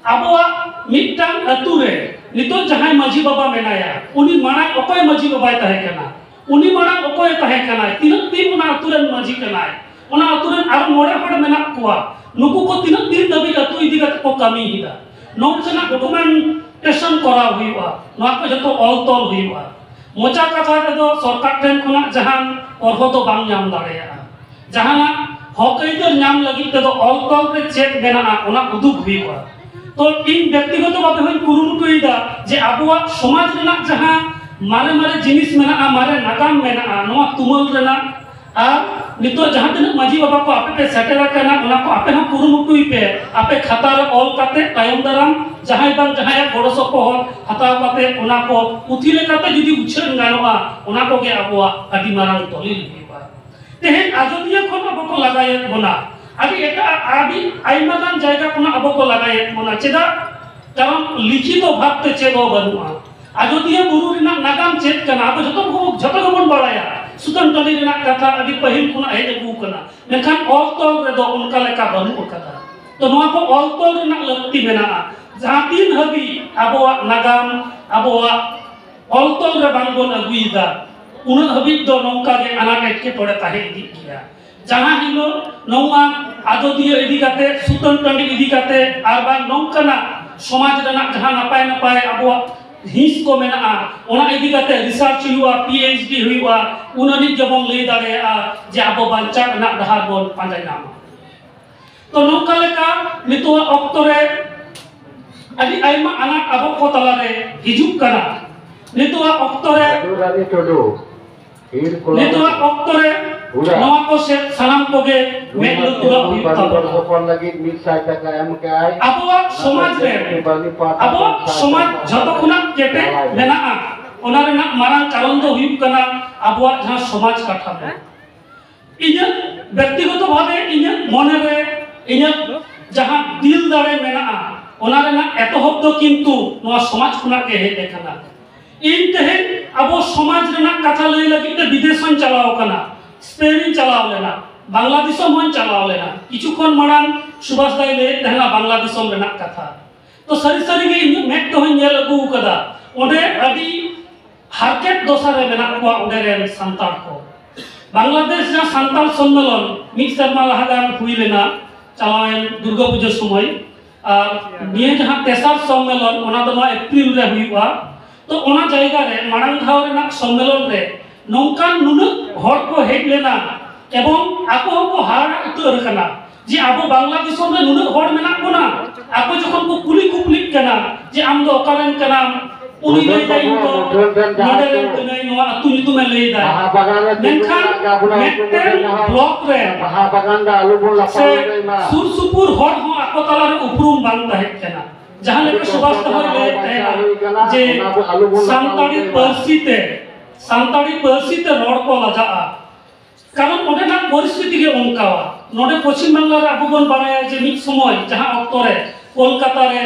ᱟᱵᱚᱣᱟᱜ ᱢᱤᱫᱴᱟᱝ ᱟᱹᱛᱩ ᱨᱮ ᱱᱤᱛᱚᱜ ᱡᱟᱦᱟᱸᱭ ᱢᱟᱹᱡᱷᱤ ᱵᱟᱵᱟ ᱢᱮᱱᱟᱭᱟ, ᱩᱱᱤ ᱢᱟᱲᱟᱝ ᱚᱠᱚᱭ ᱢᱟᱹᱡᱷᱤ ᱵᱟᱵᱟᱭ ᱛᱟᱦᱮᱸ ᱠᱟᱱᱟ? ᱩᱱᱤ ᱢᱟᱲᱟᱝ ᱚᱠᱚᱭᱮ ᱛᱟᱦᱮᱸ ᱠᱟᱱᱟᱭ? ᱛᱤᱱᱟᱹᱜ ᱫᱤᱱ ᱚᱱᱟ ᱟᱹᱛᱩ ᱨᱮᱱ ᱢᱟᱹᱡᱷᱤ ᱠᱟᱱᱟᱭ? ᱚᱱᱟ ᱟᱹᱛᱩ ᱨᱮᱱ ᱟᱨᱚ ᱢᱚᱬᱮ ᱦᱚᱲ ᱢᱮᱱᱟᱜ ᱠᱚᱣᱟ, ᱱᱩᱠᱩ ᱠᱚ ᱛᱤᱱᱟᱹᱜ ᱫᱤᱱ ᱫᱷᱟᱹᱵᱤᱡ ᱟᱹᱛᱩ ᱤᱫᱤ ᱠᱟᱛᱮ ᱠᱚ ᱠᱟᱹᱢᱤᱭᱮᱫᱟ? ᱱᱚᱣᱟ ᱨᱮᱱᱟᱜ ᱰᱚᱠᱩᱢᱮᱱᱴᱮᱥᱚᱱ ᱠᱚᱨᱟᱣ ᱦᱩᱭᱩᱜᱼᱟ᱾ ᱱᱚᱣᱟ ᱠᱚ ᱡᱚᱛᱚ ᱚᱞ ᱛᱚᱞ ᱦᱩᱭᱩᱜᱼᱟ᱾ ᱢᱚᱪᱟ ᱠᱟᱛᱷᱟ ᱛᱮᱫᱚ ᱥᱚᱨᱠᱟᱨ ᱴᱷᱮᱱ ᱠᱷᱚᱱᱟᱜ ᱡᱟᱦᱟᱱ ᱚᱨᱦᱚ ᱫᱚ ᱵᱟᱝ ᱧᱟᱢ ᱫᱟᱲᱮᱭᱟᱜᱼᱟ᱾ ᱡᱟᱦᱟᱱᱟᱜ ᱦᱚᱠ ᱟᱹᱭᱫᱟᱹᱨ ᱧᱟᱢ ᱞᱟᱹᱜᱤᱫ ᱛᱮᱫᱚ ᱚᱞ ᱛᱚᱞ ᱨᱮ ᱪᱮᱫ ᱢᱮᱱᱟᱜᱼᱟ, ᱚᱱᱟ ᱩᱫᱩᱜ ᱦᱩᱭᱩᱜᱼᱟ᱾ ᱛᱚ ᱤᱧ ᱵᱮᱠᱛᱤᱜᱚᱛᱚ ᱵᱷᱟᱵᱮ ᱦᱚᱸᱧ ᱠᱩᱨᱩᱢᱩᱴᱩᱭᱮᱫᱟ ᱡᱮ ᱟᱵᱚᱣᱟᱜ ᱥᱚᱢᱟᱡᱽ ᱨᱮᱱᱟᱜ ᱡᱟᱦᱟᱸ ᱢᱟᱨᱮ ᱢᱟᱨᱮ ᱡᱤᱱᱤᱥ ᱢᱮᱱᱟᱜᱼᱟ, ᱢᱟᱨᱮ ᱱᱟᱜᱟᱢ ᱢᱮᱱᱟᱜᱼᱟ, ᱱᱚᱣᱟ ᱛᱩᱢᱟᱹᱞ ᱨᱮᱱᱟᱜ᱾ ᱟᱨ ᱱᱤᱛᱚᱜ ᱡᱟᱦᱟᱸ ᱛᱤᱱᱟᱹᱜ ᱢᱟᱹᱡᱷᱤ ᱵᱟᱵᱟ ᱠᱚ ᱟᱯᱮ ᱯᱮ ᱥᱮᱴᱮᱨ ᱟᱠᱟᱱᱟ, ᱚᱱᱟ ᱠᱚ ᱟᱯᱮ ᱦᱚᱸ ᱠᱩᱨᱩᱢᱩᱴᱩᱭ ᱯᱮ, ᱟᱯᱮ ᱠᱷᱟᱛᱟ ᱨᱮ ᱚᱞ ᱠᱟᱛᱮ ᱛᱟᱭᱚᱢ ᱫᱟᱨᱟᱢ ᱡᱟᱦᱟᱸᱭ ᱵᱟᱝ ᱡᱟᱦᱟᱸᱭᱟᱜ ᱜᱚᱲᱚ ᱥᱚᱯᱚᱦᱚᱫ ᱦᱟᱛᱟᱣ ᱠᱟᱛᱮ ᱚᱱᱟ ᱠᱚ ᱯᱩᱛᱷᱤ ᱞᱮᱠᱟᱛᱮ ᱡᱩᱫᱤ ᱩᱪᱷᱟᱹᱱ ᱜᱟᱱᱚᱜᱼᱟ, ᱚᱱᱟ ᱠᱚᱜᱮ ᱟᱵᱚᱣᱟᱜ ᱟᱹᱰᱤ ᱢᱟᱨᱟᱝ ᱫᱚᱞᱤᱞ ᱦᱩᱭᱩᱜᱼᱟ᱾ ᱛᱮᱦᱮᱧ ᱟᱡᱚᱫᱤᱭᱟᱹ ᱠᱷᱚᱱ ᱟᱵᱚ ᱠᱚ ᱞᱟᱜᱟᱭᱮᱫ ᱵᱚᱱᱟ, ᱟᱹᱰᱤ ᱮᱴᱟᱜ ᱟᱹᱰᱤ ᱟᱭᱢᱟ ᱜᱟᱱ ᱡᱟᱭᱜᱟ ᱠᱷᱚᱱᱟᱜ ᱟᱵᱚ ᱠᱚ ᱞᱟᱜᱟᱭᱮᱫ ᱵᱚᱱᱟ᱾ ᱪᱮᱫᱟᱜ? ᱠᱟᱨᱚᱱ ᱞᱤᱠᱷᱤᱛᱚ ᱵᱷᱟᱵᱽ ᱛᱮ ᱪᱮᱫ ᱦᱚᱸ ᱵᱟᱹᱱᱩᱜᱼᱟ᱾ ᱟᱡᱚᱫᱤᱭᱟᱹ ᱵᱩᱨᱩ ᱨᱮᱱᱟᱜ ᱱᱟᱜᱟᱢ ᱪᱮᱫ ᱠᱟᱱᱟ ᱟᱵᱚ ᱡᱚᱛᱚ ᱠᱚ ᱡᱚᱛᱚ ᱜᱮᱵᱚᱱ ᱵᱟᱲᱟᱭᱟ᱾ ᱥᱩᱛᱟᱹᱱ ᱴᱟᱺᱰᱤ ᱨᱮᱱᱟᱜ ᱠᱟᱛᱷᱟ ᱟᱹᱰᱤ ᱯᱟᱹᱦᱤᱞ ᱠᱷᱚᱱᱟᱜ ᱦᱮᱡ ᱟᱹᱜᱩ ᱟᱠᱟᱱᱟ, ᱢᱮᱱᱠᱷᱟᱱ ᱚᱞ ᱛᱚᱞ ᱨᱮᱫᱚ ᱚᱱᱠᱟ ᱞᱮᱠᱟ ᱵᱟᱹᱱᱩᱜ ᱟᱠᱟᱫᱟ᱾ ᱛᱚ ᱱᱚᱣᱟ ᱠᱚ ᱚᱞ ᱛᱚᱞ ᱨᱮᱱᱟᱜ ᱞᱟᱹᱠᱛᱤ ᱢᱮᱱᱟᱜᱼᱟ᱾ ᱡᱟᱦᱟᱸ ᱛᱤᱱ ᱦᱟᱹᱵᱤᱡ ᱟᱵᱚᱣᱟᱜ ᱱᱟᱜᱟᱢ, ᱟᱵᱚᱣᱟᱜ ᱚᱞ ᱛᱚᱞ ᱨᱮ ᱵᱟᱝ ᱵᱚᱱ ᱟᱹᱜᱩᱭᱮᱫᱟ, ᱩᱱᱟᱹᱜ ᱦᱟᱹᱵᱤᱡ ᱫᱚ ᱱᱚᱝᱠᱟ ᱜᱮ ᱟᱱᱟᱴ ᱮᱴᱠᱮᱴᱚᱬᱮ ᱛᱟᱦᱮᱸ ᱤᱫᱤᱜ ᱜᱮᱭᱟ᱾ ᱡᱟᱦᱟᱸ ᱦᱤᱞᱳᱜ ᱱᱚᱣᱟ ᱟᱡᱚᱫᱤᱭᱟᱹ ᱤᱫᱤ ᱠᱟᱛᱮ, ᱥᱩᱛᱟᱹᱱ ᱴᱟᱺᱰᱤ ᱤᱫᱤ ᱠᱟᱛᱮ, ᱟᱨ ᱵᱟᱝ ᱱᱚᱝᱠᱟᱱᱟᱜ ᱥᱚᱢᱟᱡᱽ ᱨᱮᱱᱟᱜ ᱡᱟᱦᱟᱸ ᱱᱟᱯᱟᱭ ᱱᱟᱯᱟᱭ ᱟᱵᱚᱣᱟᱜ ᱦᱤᱸᱥ ᱠᱚ ᱢᱮᱱᱟᱜᱼᱟ, ᱚᱱᱟ ᱤᱫᱤ ᱠᱟᱛᱮ ᱨᱤᱥᱟᱨᱪ ᱦᱩᱭᱩᱜᱼᱟ, ᱯᱤ ᱮᱭᱤᱪ ᱰᱤ ᱦᱩᱭᱩᱜᱼᱟ, ᱩᱱ ᱟᱹᱱᱤᱡ ᱜᱮᱵᱚᱱ ᱞᱟᱹᱭ ᱫᱟᱲᱮᱭᱟᱜᱼᱟ ᱡᱮ ᱟᱵᱚ ᱵᱟᱧᱪᱟᱣ ᱨᱮᱱᱟᱜ ᱰᱟᱦᱟᱨ ᱵᱚᱱ ᱯᱟᱸᱡᱟ ᱧᱟᱢᱟ᱾ ᱛᱚ ᱱᱚᱝᱠᱟ ᱞᱮᱠᱟ ᱱᱤᱛᱚᱜᱟᱜ ᱚᱠᱛᱚ ᱨᱮ ᱟᱹᱰᱤ ᱟᱭᱢᱟ ᱟᱱᱟᱴ ᱟᱵᱚ ᱠᱚ ᱛᱟᱞᱟᱨᱮ ᱦᱤᱡᱩᱜ ᱠᱟᱱᱟ᱾ ᱱᱤᱛᱚᱜᱟᱜ ᱚᱠᱛᱚ ᱨᱮ ᱢᱟᱫᱷᱩᱨᱟᱱᱤ ᱴᱩᱰᱩ, ᱦᱤᱲ ᱠᱚᱞᱟ ᱱᱤᱛᱚᱜᱟᱜ ᱚᱠᱛᱚ ᱨᱮ ᱦᱩᱲᱟ᱾ ᱱᱚᱣᱟ ᱠᱚ ᱥᱮᱫ ᱥᱟᱱᱟᱢ ᱠᱚᱜᱮ ᱢᱮᱫ ᱞᱩᱛᱩᱨᱟᱜ ᱦᱩᱭᱩᱜ ᱛᱟᱵᱚᱱᱟ᱾ ᱦᱚᱯᱚᱱ ᱞᱟᱹᱜᱤᱫ ᱢᱤᱫ ᱥᱟᱭ ᱴᱟᱠᱟ ᱮᱢ ᱠᱮᱜᱼᱟᱭ᱾ ᱟᱵᱚᱣᱟᱜ ᱥᱚᱢᱟᱡᱽ ᱨᱮ, ᱵᱟᱹᱞᱤ ᱯᱟᱴᱟ ᱟᱵᱚᱣᱟᱜ ᱥᱟᱭ ᱥᱚᱢᱟᱡᱽ ᱴᱟᱠᱟ ᱡᱷᱚᱛᱚ ᱠᱷᱚᱱᱟᱜ ᱠᱮᱴᱮᱡ ᱪᱟᱞᱟᱣ ᱢᱮᱱᱟᱜᱼᱟ, ᱚᱱᱟ ᱨᱮᱱᱟᱜ ᱢᱟᱨᱟᱝ ᱠᱟᱨᱚᱱ ᱫᱚ ᱦᱩᱭᱩᱜ ᱠᱟᱱᱟ ᱟᱵᱚᱣᱟᱜ ᱡᱟᱦᱟᱸ ᱥᱚᱢᱟᱡᱽ ᱠᱟᱴᱷᱟᱢᱳ᱾ ᱤᱧᱟᱹᱜ ᱵᱮᱠᱛᱤᱜᱚᱛᱚ ᱵᱷᱟᱵᱮ, ᱤᱧᱟᱹᱜ ᱢᱚᱱᱮ ᱨᱮ, ᱤᱧᱟᱹᱜ ᱡᱟᱦᱟᱸ ᱫᱤᱞ ᱫᱟᱲᱮ ᱢᱮᱱᱟᱜᱼᱟ, ᱚᱱᱟ ᱨᱮᱱᱟᱜ ᱮᱛᱚᱦᱚᱵ ᱫᱚ ᱠᱤᱱᱛᱩ ᱱᱚᱣᱟ ᱥᱚᱢᱟᱡᱽ ᱠᱷᱚᱱᱟᱜ ᱜᱮ ᱦᱮᱡ ᱟᱠᱟᱱᱟ᱾ ᱤᱧ ᱛᱮᱦᱮᱧ ᱟᱵᱚ ᱥᱚᱢᱟᱡᱽ ᱨᱮᱱᱟᱜ ᱠᱟᱛᱷᱟ ᱞᱟᱹᱭ ᱞᱟᱹᱜᱤᱫ ᱛᱮ ᱵᱤᱫᱮᱥ ᱦᱚᱸᱧ ᱪᱟᱞᱟᱣ ᱟᱠᱟᱱᱟ, ᱥᱯᱮᱱ ᱤᱧ ᱪᱟᱞᱟᱣ ᱞᱮᱱᱟ, ᱵᱟᱝᱞᱟ ᱫᱤᱥᱚᱢ ᱦᱚᱸᱧ ᱪᱟᱞᱟᱣ ᱞᱮᱱᱟ᱾ ᱠᱤᱪᱷᱩ ᱠᱷᱚᱱ ᱢᱟᱲᱟᱝ ᱥᱩᱵᱷᱟᱥ ᱫᱟᱭ ᱞᱟᱹᱭᱮᱫ ᱛᱟᱦᱮᱱᱟ ᱵᱟᱝᱞᱟ ᱫᱤᱥᱚᱢ ᱨᱮᱱᱟᱜ ᱠᱟᱛᱷᱟ᱾ ᱛᱚ ᱥᱟᱹᱨᱤ ᱥᱟᱹᱨᱤ ᱜᱮ ᱤᱧᱟᱹᱜ ᱢᱮᱫ ᱛᱮᱦᱚᱸᱧ ᱧᱮᱞ ᱟᱹᱜᱩ ᱟᱠᱟᱫᱟ, ᱚᱸᱰᱮ ᱟᱹᱰᱤ ᱦᱟᱨᱠᱮᱛ ᱫᱚᱥᱟ ᱨᱮ ᱢᱮᱱᱟᱜ ᱠᱚᱣᱟ ᱚᱸᱰᱮ ᱨᱮᱱ ᱥᱟᱱᱛᱟᱲ ᱠᱚ᱾ ᱵᱟᱝᱞᱟᱫᱮᱥ ᱡᱟᱦᱟᱸ ᱥᱟᱱᱛᱟᱲ ᱥᱚᱢᱢᱮᱞᱚᱱ ᱢᱤᱫ ᱥᱮᱨᱢᱟ ᱞᱟᱦᱟ ᱜᱟᱱ ᱦᱩᱭ ᱞᱮᱱᱟ, ᱪᱟᱞᱟᱣᱮᱱ ᱫᱩᱨᱜᱟ ᱯᱩᱡᱟᱹ ᱥᱚᱢᱚᱭ, ᱟᱨ ᱱᱤᱭᱟᱹ ᱡᱟᱦᱟᱸ ᱛᱮᱥᱟᱨ ᱥᱚᱢᱢᱮᱞᱚᱱ, ᱚᱱᱟ ᱫᱚ ᱱᱚᱣᱟ ᱮᱯᱨᱤᱞ ᱨᱮ ᱦᱩᱭᱩᱜᱼᱟ᱾ ᱛᱚ ᱚᱱᱟ ᱡᱟᱭᱜᱟ ᱨᱮ ᱢᱟᱲᱟᱝ ᱫᱷᱟᱣ ᱨᱮᱱᱟᱜ ᱥᱚᱢᱢᱮᱞᱚᱱ ᱨᱮ ᱱᱚᱝᱠᱟᱱ ᱱᱩᱱᱟᱹᱜ ᱦᱚᱲ ᱠᱚ ᱦᱮᱡ ᱞᱮᱱᱟ ᱮᱵᱚᱝ ᱟᱠᱚ ᱦᱚᱸᱠᱚ ᱦᱟᱦᱟᱲᱟ ᱩᱛᱟᱹᱨ ᱟᱠᱟᱱᱟ ᱡᱮ ᱟᱵᱚ ᱵᱟᱝᱞᱟ ᱫᱤᱥᱚᱢ ᱨᱮ ᱱᱩᱱᱟᱹᱜ ᱦᱚᱲ ᱢᱮᱱᱟᱜ ᱵᱚᱱᱟ᱾ ᱟᱠᱚ ᱡᱚᱠᱷᱚᱱ ᱠᱚ ᱠᱩᱞᱤ ᱠᱩᱯᱞᱤᱜ ᱠᱟᱱᱟ ᱡᱮ ᱟᱢ ᱫᱚ ᱚᱠᱟ ᱨᱮᱱ ᱠᱟᱱᱟᱢ, ᱩᱱᱤ ᱞᱟᱹᱭ ᱫᱟᱭ, "ᱤᱧ ᱫᱚ ᱱᱚᱰᱮ ᱨᱮᱱ ᱠᱟᱹᱱᱟᱹᱧ, ᱱᱚᱣᱟ ᱟᱹᱛᱩ ᱧᱩᱛᱩᱢᱮ ᱞᱟᱹᱭ ᱫᱟᱭ᱾" ᱢᱮᱱᱠᱷᱟᱱ ᱢᱤᱫᱴᱮᱱ ᱵᱞᱚᱠ ᱨᱮ ᱥᱮ ᱥᱩᱨ ᱥᱩᱯᱩᱨ ᱦᱚᱲ ᱦᱚᱸ ᱟᱠᱚ ᱛᱟᱞᱟᱨᱮ ᱩᱯᱨᱩᱢ ᱵᱟᱝ ᱛᱟᱦᱮᱸ ᱠᱟᱱᱟ᱾ ᱡᱟᱦᱟᱸ ᱞᱮᱠᱟ ᱥᱩᱵᱷᱟᱥ ᱫᱟᱦᱚᱭ ᱞᱟᱹᱭᱮᱫ ᱛᱟᱦᱮᱱᱟ ᱡᱮ ᱥᱟᱱᱛᱟᱲᱤ ᱯᱟᱹᱨᱥᱤ ᱛᱮ, ᱥᱟᱱᱛᱟᱲᱤ ᱯᱟᱹᱨᱥᱤ ᱛᱮ ᱨᱚᱲ ᱠᱚ ᱞᱟᱡᱟᱜᱼᱟ᱾ ᱠᱟᱨᱚᱱ ᱚᱸᱰᱮᱱᱟᱜ ᱯᱚᱨᱤᱥᱛᱷᱤᱛᱤ ᱜᱮ ᱚᱱᱠᱟᱣᱟ᱾ ᱱᱚᱰᱮ ᱯᱚᱪᱷᱤᱢ ᱵᱟᱝᱞᱟ ᱨᱮ ᱟᱵᱚ ᱵᱚᱱ ᱵᱟᱲᱟᱭᱟ ᱡᱮ ᱢᱤᱫ ᱥᱚᱢᱚᱭ ᱡᱟᱦᱟᱸ ᱚᱠᱛᱚ ᱨᱮ ᱠᱳᱞᱠᱟᱛᱟ ᱨᱮ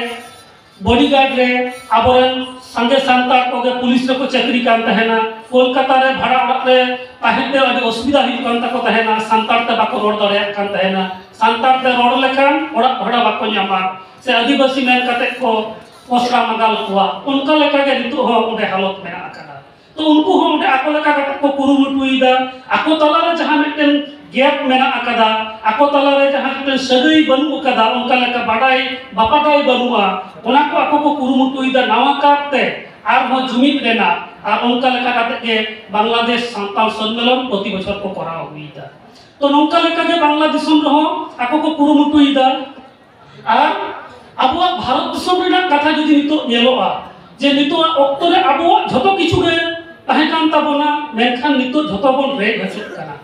ᱵᱚᱰᱤᱜᱟᱨᱰ ᱨᱮ ᱟᱵᱚᱨᱮᱱ ᱥᱟᱸᱜᱮ ᱥᱟᱱᱛᱟᱲ ᱠᱚᱜᱮ ᱯᱩᱞᱤᱥ ᱨᱮᱠᱚ ᱪᱟᱹᱠᱨᱤ ᱠᱟᱱ ᱛᱟᱦᱮᱱᱟ᱾ ᱠᱳᱞᱠᱟᱛᱟ ᱨᱮ ᱵᱷᱟᱲᱟ ᱚᱲᱟᱜ ᱨᱮ ᱛᱟᱦᱮᱸ ᱛᱮ ᱟᱹᱰᱤ ᱚᱥᱩᱵᱤᱫᱷᱟ ᱦᱩᱭᱩᱜ ᱠᱟᱱ ᱛᱟᱠᱚ ᱛᱟᱦᱮᱱᱟ, ᱥᱟᱱᱛᱟᱲ ᱛᱮ ᱵᱟᱠᱚ ᱨᱚᱲ ᱫᱟᱲᱮᱭᱟᱜ ᱠᱟᱱ ᱛᱟᱦᱮᱱᱟ᱾ ᱥᱟᱱᱛᱟᱲ ᱛᱮ ᱨᱚᱲ ᱞᱮᱠᱷᱟᱱ ᱚᱲᱟᱜ ᱵᱷᱟᱲᱟ ᱵᱟᱠᱚ ᱧᱟᱢᱟ, ᱥᱮ ᱟᱹᱫᱤᱵᱟᱹᱥᱤ ᱢᱮᱱ ᱠᱟᱛᱮ ᱠᱚ ᱯᱚᱥᱲᱟ ᱢᱟᱜᱟᱞ ᱠᱚᱣᱟ᱾ ᱚᱱᱠᱟ ᱞᱮᱠᱟᱜᱮ ᱱᱤᱛᱚᱜ ᱦᱚᱸ ᱚᱸᱰᱮ ᱦᱟᱞᱚᱛ ᱢᱮᱱᱟᱜ ᱟᱠᱟᱫᱟ᱾ ᱛᱚ ᱩᱱᱠᱩ ᱦᱚᱸ ᱚᱸᱰᱮ ᱟᱠᱚ ᱞᱮᱠᱟ ᱠᱟᱛᱮ ᱠᱚ ᱠᱩᱨᱩᱢᱩᱴᱩᱭᱮᱫᱟ, ᱟᱠᱚ ᱛᱟᱞᱟᱨᱮ ᱡᱟᱦᱟᱸ ᱢᱤᱫᱴᱮᱱ ᱜᱮᱯ ᱢᱮᱱᱟᱜ ᱟᱠᱟᱫᱟ, ᱟᱠᱚ ᱛᱟᱞᱟᱨᱮ ᱡᱟᱦᱟᱸ ᱢᱤᱫᱴᱮᱱ ᱥᱟᱹᱜᱟᱹᱭ ᱵᱟᱹᱱᱩᱜ ᱟᱠᱟᱫᱟ, ᱚᱱᱠᱟ ᱞᱮᱠᱟ ᱵᱟᱰᱟᱭ ᱵᱟᱯᱟᱰᱟᱭ ᱵᱟᱹᱱᱩᱜᱼᱟ, ᱚᱱᱟ ᱠᱚ ᱟᱠᱚ ᱠᱚ ᱠᱩᱨᱩᱢᱩᱴᱩᱭᱮᱫᱟ ᱱᱟᱣᱟ ᱠᱟᱨᱛᱮ ᱟᱨᱦᱚᱸ ᱡᱩᱢᱤᱫ ᱨᱮᱱᱟᱜ᱾ ᱟᱨ ᱚᱱᱠᱟ ᱞᱮᱠᱟ ᱠᱟᱛᱮ ᱜᱮ ᱵᱟᱝᱞᱟᱫᱮᱥ ᱥᱟᱱᱛᱟᱲ ᱥᱚᱱᱢᱮᱞᱚᱱ ᱯᱨᱚᱛᱤ ᱵᱚᱪᱷᱚᱨ ᱠᱚ ᱠᱚᱨᱟᱣ ᱟᱹᱜᱩᱭᱮᱫᱟ᱾ ᱛᱚ, ᱱᱚᱝᱠᱟ ᱞᱮᱠᱟ ᱜᱮ ᱵᱟᱝᱞᱟ ᱫᱤᱥᱚᱢ ᱨᱮᱦᱚᱸ ᱟᱠᱚ ᱠᱚ ᱠᱩᱨᱩᱢᱩᱴᱩᱭᱮᱫᱟ᱾ ᱟᱨ ᱟᱵᱚᱣᱟᱜ ᱵᱷᱟᱨᱚᱛ ᱫᱤᱥᱚᱢ ᱨᱮᱱᱟᱜ ᱠᱟᱛᱷᱟ ᱡᱩᱫᱤ ᱱᱤᱛᱚᱜ ᱧᱮᱞᱚᱜᱼᱟ, ᱡᱮ ᱱᱤᱛᱚᱜᱟᱜ ᱚᱠᱛᱚ ᱨᱮ ᱟᱵᱚᱣᱟᱜ ᱡᱷᱚᱛᱚ ᱠᱤᱪᱷᱩ ᱜᱮ ᱛᱟᱦᱮᱸ ᱠᱟᱱ ᱛᱟᱵᱚᱱᱟ, ᱢᱮᱱᱠᱷᱟᱱ ᱱᱤᱛᱚᱜ ᱡᱷᱚᱛᱚ ᱵᱚᱱ ᱨᱮᱡ ᱦᱚᱪᱚᱜ ᱠᱟᱱᱟ᱾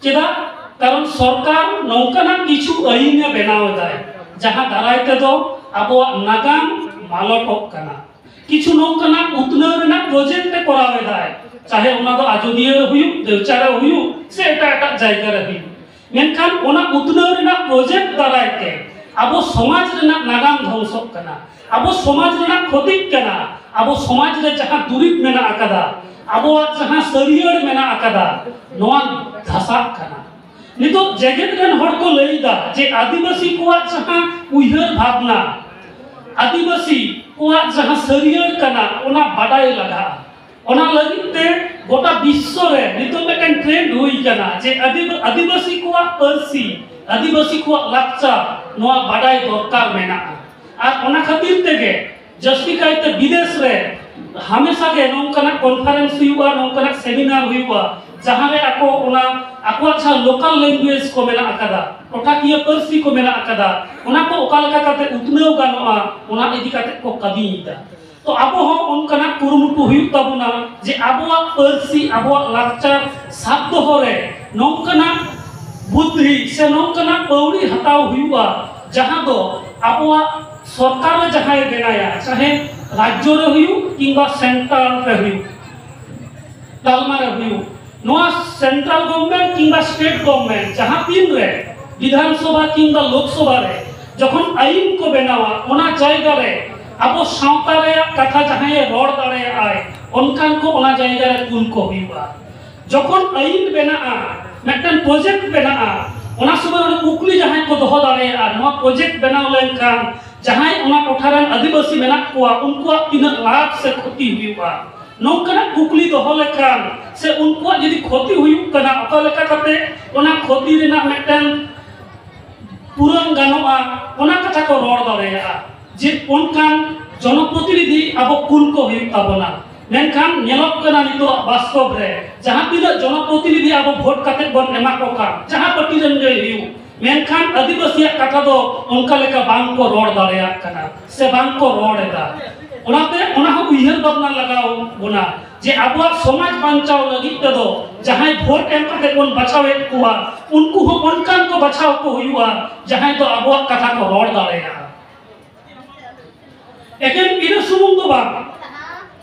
ᱪᱮᱫᱟᱜ? ᱠᱟᱨᱚᱱ ᱥᱚᱨᱠᱟᱨ ᱱᱚᱝᱠᱟᱱᱟᱜ ᱠᱤᱪᱷᱩ ᱟᱹᱭᱤᱱ ᱮ ᱵᱮᱱᱟᱣ ᱮᱫᱟᱭ, ᱡᱟᱦᱟᱸ ᱫᱟᱨᱟᱭ ᱛᱮᱫᱚ ᱟᱵᱚᱣᱟᱜ ᱱᱟᱜᱟᱢ ᱢᱟᱞᱚᱴᱚᱜ ᱠᱟᱱᱟ᱾ ᱠᱤᱪᱷᱩ ᱱᱚᱝᱠᱟᱱᱟᱜ ᱩᱛᱱᱟᱹᱣ ᱨᱮᱱᱟᱜ ᱯᱨᱚᱡᱮᱠᱴ ᱮ ᱠᱚᱨᱟᱣ ᱮᱫᱟᱭ, ᱪᱟᱦᱮ ᱚᱱᱟ ᱫᱚ ᱟᱡᱚᱫᱤᱭᱟᱹ ᱨᱮ ᱦᱩᱭᱩᱜ, ᱫᱮᱣᱪᱟ ᱨᱮ ᱦᱩᱭᱩᱜ, ᱥᱮ ᱮᱴᱟᱜ ᱮᱴᱟᱜ ᱡᱟᱭᱜᱟ ᱨᱮ ᱦᱩᱭᱩᱜ, ᱢᱮᱱᱠᱷᱟᱱ ᱚᱱᱟ ᱩᱛᱱᱟᱹᱣ ᱨᱮᱱᱟᱜ ᱯᱨᱚᱡᱮᱠᱴ ᱫᱟᱨᱟᱭ ᱛᱮ ᱟᱵᱚ ᱥᱚᱢᱟᱡᱽ ᱨᱮᱱᱟᱜ ᱱᱟᱜᱟᱢ ᱫᱷᱚᱝᱥᱚᱜ ᱠᱟᱱᱟ, ᱟᱵᱚ ᱥᱚᱢᱟᱡᱽ ᱨᱮᱱᱟᱜ ᱠᱷᱚᱛᱤᱜ ᱠᱟᱱᱟ, ᱟᱵᱚ ᱥᱚᱢᱟᱡᱽ ᱨᱮ ᱡᱟᱦᱟᱸ ᱫᱩᱨᱤᱵᱽ ᱢᱮᱱᱟᱜ ᱟᱠᱟᱫᱟ, ᱟᱵᱚᱣᱟᱜ ᱡᱟᱦᱟᱸ ᱥᱟᱹᱨᱭᱟᱹᱲ ᱢᱮᱱᱟᱜ ᱟᱠᱟᱫᱟ, ᱱᱚᱣᱟ ᱫᱷᱟᱥᱟᱜ ᱠᱟᱱᱟ᱾ ᱱᱤᱛᱚᱜ ᱡᱮᱜᱮᱛ ᱨᱮᱱ ᱦᱚᱲ ᱠᱚ ᱞᱟᱹᱭ ᱮᱫᱟ ᱡᱮ ᱟᱹᱫᱤᱵᱟᱹᱥᱤ ᱠᱚᱣᱟᱜ ᱡᱟᱦᱟᱸ ᱩᱭᱦᱟᱹᱨ ᱵᱷᱟᱵᱽᱱᱟ, ᱟᱹᱫᱤᱵᱟᱹᱥᱤ ᱠᱚᱣᱟᱜ ᱡᱟᱦᱟᱸ ᱥᱟᱹᱨᱭᱟᱹᱲ ᱠᱟᱱᱟ, ᱚᱱᱟ ᱵᱟᱰᱟᱭ ᱞᱟᱜᱟᱜᱼᱟ᱾ ᱚᱱᱟ ᱞᱟᱹᱜᱤᱫ ᱛᱮ ᱜᱚᱴᱟ ᱵᱤᱥᱥᱚ ᱨᱮ ᱱᱤᱛᱚᱜ ᱢᱤᱫᱴᱮᱱ ᱴᱨᱮᱱᱰ ᱦᱩᱭ ᱠᱟᱱᱟ ᱡᱮ ᱟᱹᱫᱤᱵ-, ᱟᱹᱫᱤᱵᱟᱹᱥᱤ ᱠᱚᱣᱟᱜ ᱯᱟᱹᱨᱥᱤ, ᱟᱹᱫᱤᱵᱟᱹᱥᱤ ᱠᱚᱣᱟᱜ ᱞᱟᱠᱪᱟᱨ, ᱱᱚᱣᱟ ᱵᱟᱰᱟᱭ ᱫᱚᱨᱠᱟᱨ ᱢᱮᱱᱟᱜᱼᱟ᱾ ᱟᱨ ᱚᱱᱟ ᱠᱷᱟᱹᱛᱤᱨ ᱛᱮᱜᱮ ᱡᱟᱹᱥᱛᱤ ᱠᱟᱭᱛᱮ ᱵᱤᱫᱮᱥ ᱨᱮ ᱦᱟᱢᱮᱥᱟ ᱜᱮ ᱱᱚᱝᱠᱟᱱᱟᱜ ᱠᱚᱱᱯᱷᱟᱨᱮᱱᱥ ᱦᱩᱭᱩᱜᱼᱟ, ᱱᱚᱝᱠᱟᱱᱟᱜ ᱥᱮᱢᱤᱱᱟᱨ ᱦᱩᱭᱩᱜᱼᱟ, ᱡᱟᱦᱟᱸ ᱨᱮ ᱟᱠᱚ ᱚᱱᱟ ᱟᱠᱚᱣᱟᱜ ᱡᱟᱦᱟᱸ ᱞᱳᱠᱟᱞ ᱞᱮᱝᱜᱩᱭᱮᱡᱽ ᱠᱚ ᱢᱮᱱᱟᱜ ᱟᱠᱟᱫᱟ, ᱴᱚᱴᱷᱟᱠᱤᱭᱟᱹ ᱯᱟᱹᱨᱥᱤ ᱠᱚ ᱢᱮᱱᱟᱜ ᱟᱠᱟᱫᱟ, ᱚᱱᱟ ᱠᱚ ᱚᱠᱟ ᱞᱮᱠᱟ ᱠᱟᱛᱮ ᱩᱛᱱᱟᱹᱣ ᱜᱟᱱᱚᱜᱼᱟ, ᱚᱱᱟ ᱤᱫᱤ ᱠᱟᱛᱮ ᱠᱚ ᱠᱟᱹᱢᱤᱭᱮᱫᱟ᱾ ᱛᱚ, ᱟᱵᱚ ᱦᱚᱸ ᱚᱱᱠᱟᱱᱟᱜ ᱠᱩᱨᱩᱢᱩᱴᱩ ᱦᱩᱭᱩᱜ ᱛᱟᱵᱚᱱᱟ ᱡᱮ ᱟᱵᱚᱣᱟᱜ ᱯᱟᱹᱨᱥᱤ, ᱟᱵᱚᱣᱟᱜ ᱞᱟᱠᱪᱟᱨ ᱥᱟᱵ ᱫᱚᱦᱚ ᱨᱮ ᱱᱚᱝᱠᱟᱱᱟᱜ ᱵᱩᱫᱽᱫᱷᱤ ᱥᱮ ᱱᱚᱝᱠᱟᱱᱟᱜ ᱯᱟᱹᱣᱲᱤ ᱦᱟᱛᱟᱣ ᱦᱩᱭᱩᱜᱼᱟ, ᱡᱟᱦᱟᱸ ᱫᱚ ᱟᱵᱚᱣᱟᱜ ᱥᱚᱨᱠᱟᱨ ᱨᱮ ᱡᱟᱦᱟᱸᱭ ᱵᱮᱱᱟᱭᱟ, ᱪᱟᱦᱮ ᱨᱟᱡᱽᱡᱚ ᱨᱮ ᱦᱩᱭᱩᱜ ᱠᱤᱝᱵᱟ ᱥᱮᱱᱴᱨᱟᱞ ᱨᱮ ᱦᱩᱭᱩᱜ, ᱛᱟᱞᱢᱟ ᱨᱮ ᱦᱩᱭᱩᱜ, ᱱᱚᱣᱟ ᱥᱮᱱᱴᱨᱟᱞ ᱜᱚᱵᱷᱢᱮᱱᱴ ᱠᱤᱝᱵᱟ ᱥᱴᱮᱴ ᱜᱚᱵᱷᱢᱮᱱᱴ ᱡᱟᱦᱟᱸ ᱛᱤᱱ ᱨᱮ ᱵᱤᱫᱷᱟᱱ ᱥᱚᱵᱷᱟ ᱠᱤᱝᱵᱟ ᱞᱳᱠ ᱥᱚᱵᱷᱟ ᱨᱮ ᱡᱚᱠᱷᱚᱱ ᱟᱭᱤᱱ ᱠᱚ ᱵᱮᱱᱟᱣᱟ, ᱚᱱᱟ ᱡᱟᱭᱜᱟ ᱨᱮ ᱟᱵᱚ ᱥᱟᱶᱛᱟ ᱨᱮᱭᱟᱜ ᱠᱟᱛᱷᱟ ᱡᱟᱦᱟᱸᱭᱮ ᱨᱚᱲ ᱫᱟᱲᱮᱭᱟᱜᱼᱟᱭ, ᱚᱱᱠᱟᱱ ᱠᱚ ᱚᱱᱟ ᱡᱟᱭᱜᱟ ᱨᱮ ᱠᱩᱞ ᱠᱚ ᱦᱩᱭᱩᱜᱼᱟ᱾ ᱡᱚᱠᱷᱚᱱ ᱟᱭᱤᱱ ᱵᱮᱱᱟᱜᱼᱟ, ᱢᱤᱫᱴᱮᱱ ᱯᱨᱚᱡᱮᱠᱴ ᱵᱮᱱᱟᱜᱼᱟ, ᱚᱱᱟ ᱥᱚᱢᱚᱭ ᱚᱸᱰᱮ ᱠᱩᱠᱞᱤ ᱡᱟᱦᱟᱸᱭ ᱠᱚ ᱫᱚᱦᱚ ᱫᱟᱲᱮᱭᱟᱜᱼᱟ, ᱱᱚᱣᱟ ᱯᱨᱚᱡᱮᱠᱴ ᱵᱮᱱᱟᱣ ᱞᱮᱱᱠᱷᱟᱱ ᱡᱟᱦᱟᱸᱭ ᱚᱱᱟ ᱴᱚᱴᱷᱟ ᱨᱮᱱ ᱟᱹᱫᱤᱵᱟᱹᱥᱤ ᱢᱮᱱᱟᱜ ᱠᱚᱣᱟ, ᱩᱱᱠᱩᱣᱟᱜ ᱛᱤᱱᱟᱹᱜ ᱞᱟᱵᱷ ᱥᱮ ᱠᱷᱚᱛᱤ ᱦᱩᱭᱩᱜᱼᱟ, ᱱᱚᱝᱠᱟᱱᱟᱜ ᱠᱩᱠᱞᱤ ᱫᱚᱦᱚ ᱞᱮᱠᱷᱟᱱ ᱥᱮ ᱩᱱᱠᱩᱣᱟᱜ ᱡᱩᱫᱤ ᱠᱷᱚᱛᱤ ᱦᱩᱭᱩᱜ ᱠᱟᱱᱟ, ᱚᱠᱟ ᱞᱮᱠᱟ ᱠᱟᱛᱮ ᱚᱱᱟ ᱠᱷᱚᱛᱤ ᱨᱮᱱᱟᱜ ᱢᱤᱫᱴᱮᱱ ᱯᱩᱨᱚᱱ ᱜᱟᱱᱚᱜᱼᱟ, ᱚᱱᱟ ᱠᱟᱛᱷᱟ ᱠᱚ ᱨᱚᱲ ᱫᱟᱲᱮᱭᱟᱜᱼᱟ᱾ ᱡᱮ ᱚᱱᱠᱟᱱ ᱡᱚᱱᱚᱯᱨᱚᱛᱤᱱᱤᱫᱷᱤ ᱟᱵᱚ ᱠᱩᱞ ᱠᱚ ᱦᱩᱭᱩᱜ ᱛᱟᱵᱚᱱᱟ᱾ ᱢᱮᱱᱠᱷᱟᱱ ᱧᱮᱞᱚᱜ ᱠᱟᱱᱟ ᱱᱤᱛᱚᱜ ᱵᱟᱥᱛᱚᱵ ᱨᱮ, ᱡᱟᱦᱟᱸ ᱛᱤᱱᱟᱹᱜ ᱡᱚᱱᱚᱯᱨᱚᱛᱤᱱᱤᱫᱷᱤ ᱟᱵᱚ ᱵᱷᱳᱴ ᱠᱟᱛᱮ ᱵᱚᱱ ᱮᱢᱟ ᱠᱚ ᱠᱟᱱ, ᱡᱟᱦᱟᱸ ᱯᱟᱨᱴᱤ ᱨᱮᱱ ᱜᱮ ᱦᱩᱭᱩᱜ, ᱢᱮᱱᱠᱷᱟᱱ ᱟᱹᱫᱤᱵᱟᱹᱥᱤᱭᱟᱜ ᱠᱟᱛᱷᱟ ᱫᱚ ᱚᱱᱠᱟ ᱞᱮᱠᱟ ᱵᱟᱝ ᱠᱚ ᱨᱚᱲ ᱫᱟᱲᱮᱭᱟᱜ ᱠᱟᱱᱟ ᱥᱮ ᱵᱟᱝ ᱠᱚ ᱨᱚᱲ ᱮᱫᱟ᱾ ᱚᱱᱟᱛᱮ ᱚᱱᱟ ᱦᱚᱸ ᱩᱭᱦᱟᱹᱨ ᱵᱷᱟᱵᱽᱱᱟ ᱞᱟᱜᱟᱣ ᱵᱚᱱᱟ ᱡᱮ ᱟᱵᱚᱣᱟᱜ ᱥᱚᱢᱟᱡᱽ ᱵᱟᱧᱪᱟᱣ ᱞᱟᱹᱜᱤᱫ ᱛᱮᱫᱚ ᱡᱟᱦᱟᱸᱭ ᱵᱷᱳᱴ ᱮᱢ ᱠᱟᱛᱮ ᱵᱚᱱ ᱵᱟᱪᱷᱟᱣᱮᱫ ᱠᱚᱣᱟ, ᱩᱱᱠᱩ ᱦᱚᱸ ᱚᱱᱠᱟᱱ ᱠᱚ ᱵᱟᱪᱷᱟᱣ ᱠᱚ ᱦᱩᱭᱩᱜᱼᱟ, ᱡᱟᱦᱟᱸᱭ ᱫᱚ ᱟᱵᱚᱣᱟᱜ ᱠᱟᱛᱷᱟ ᱠᱚ ᱨᱚᱲ ᱫᱟᱲᱮᱭᱟᱜᱼᱟ᱾ ᱮᱠᱮᱱ ᱤᱱᱟᱹ ᱥᱩᱢᱩᱝ ᱫᱚ ᱵᱟᱝ,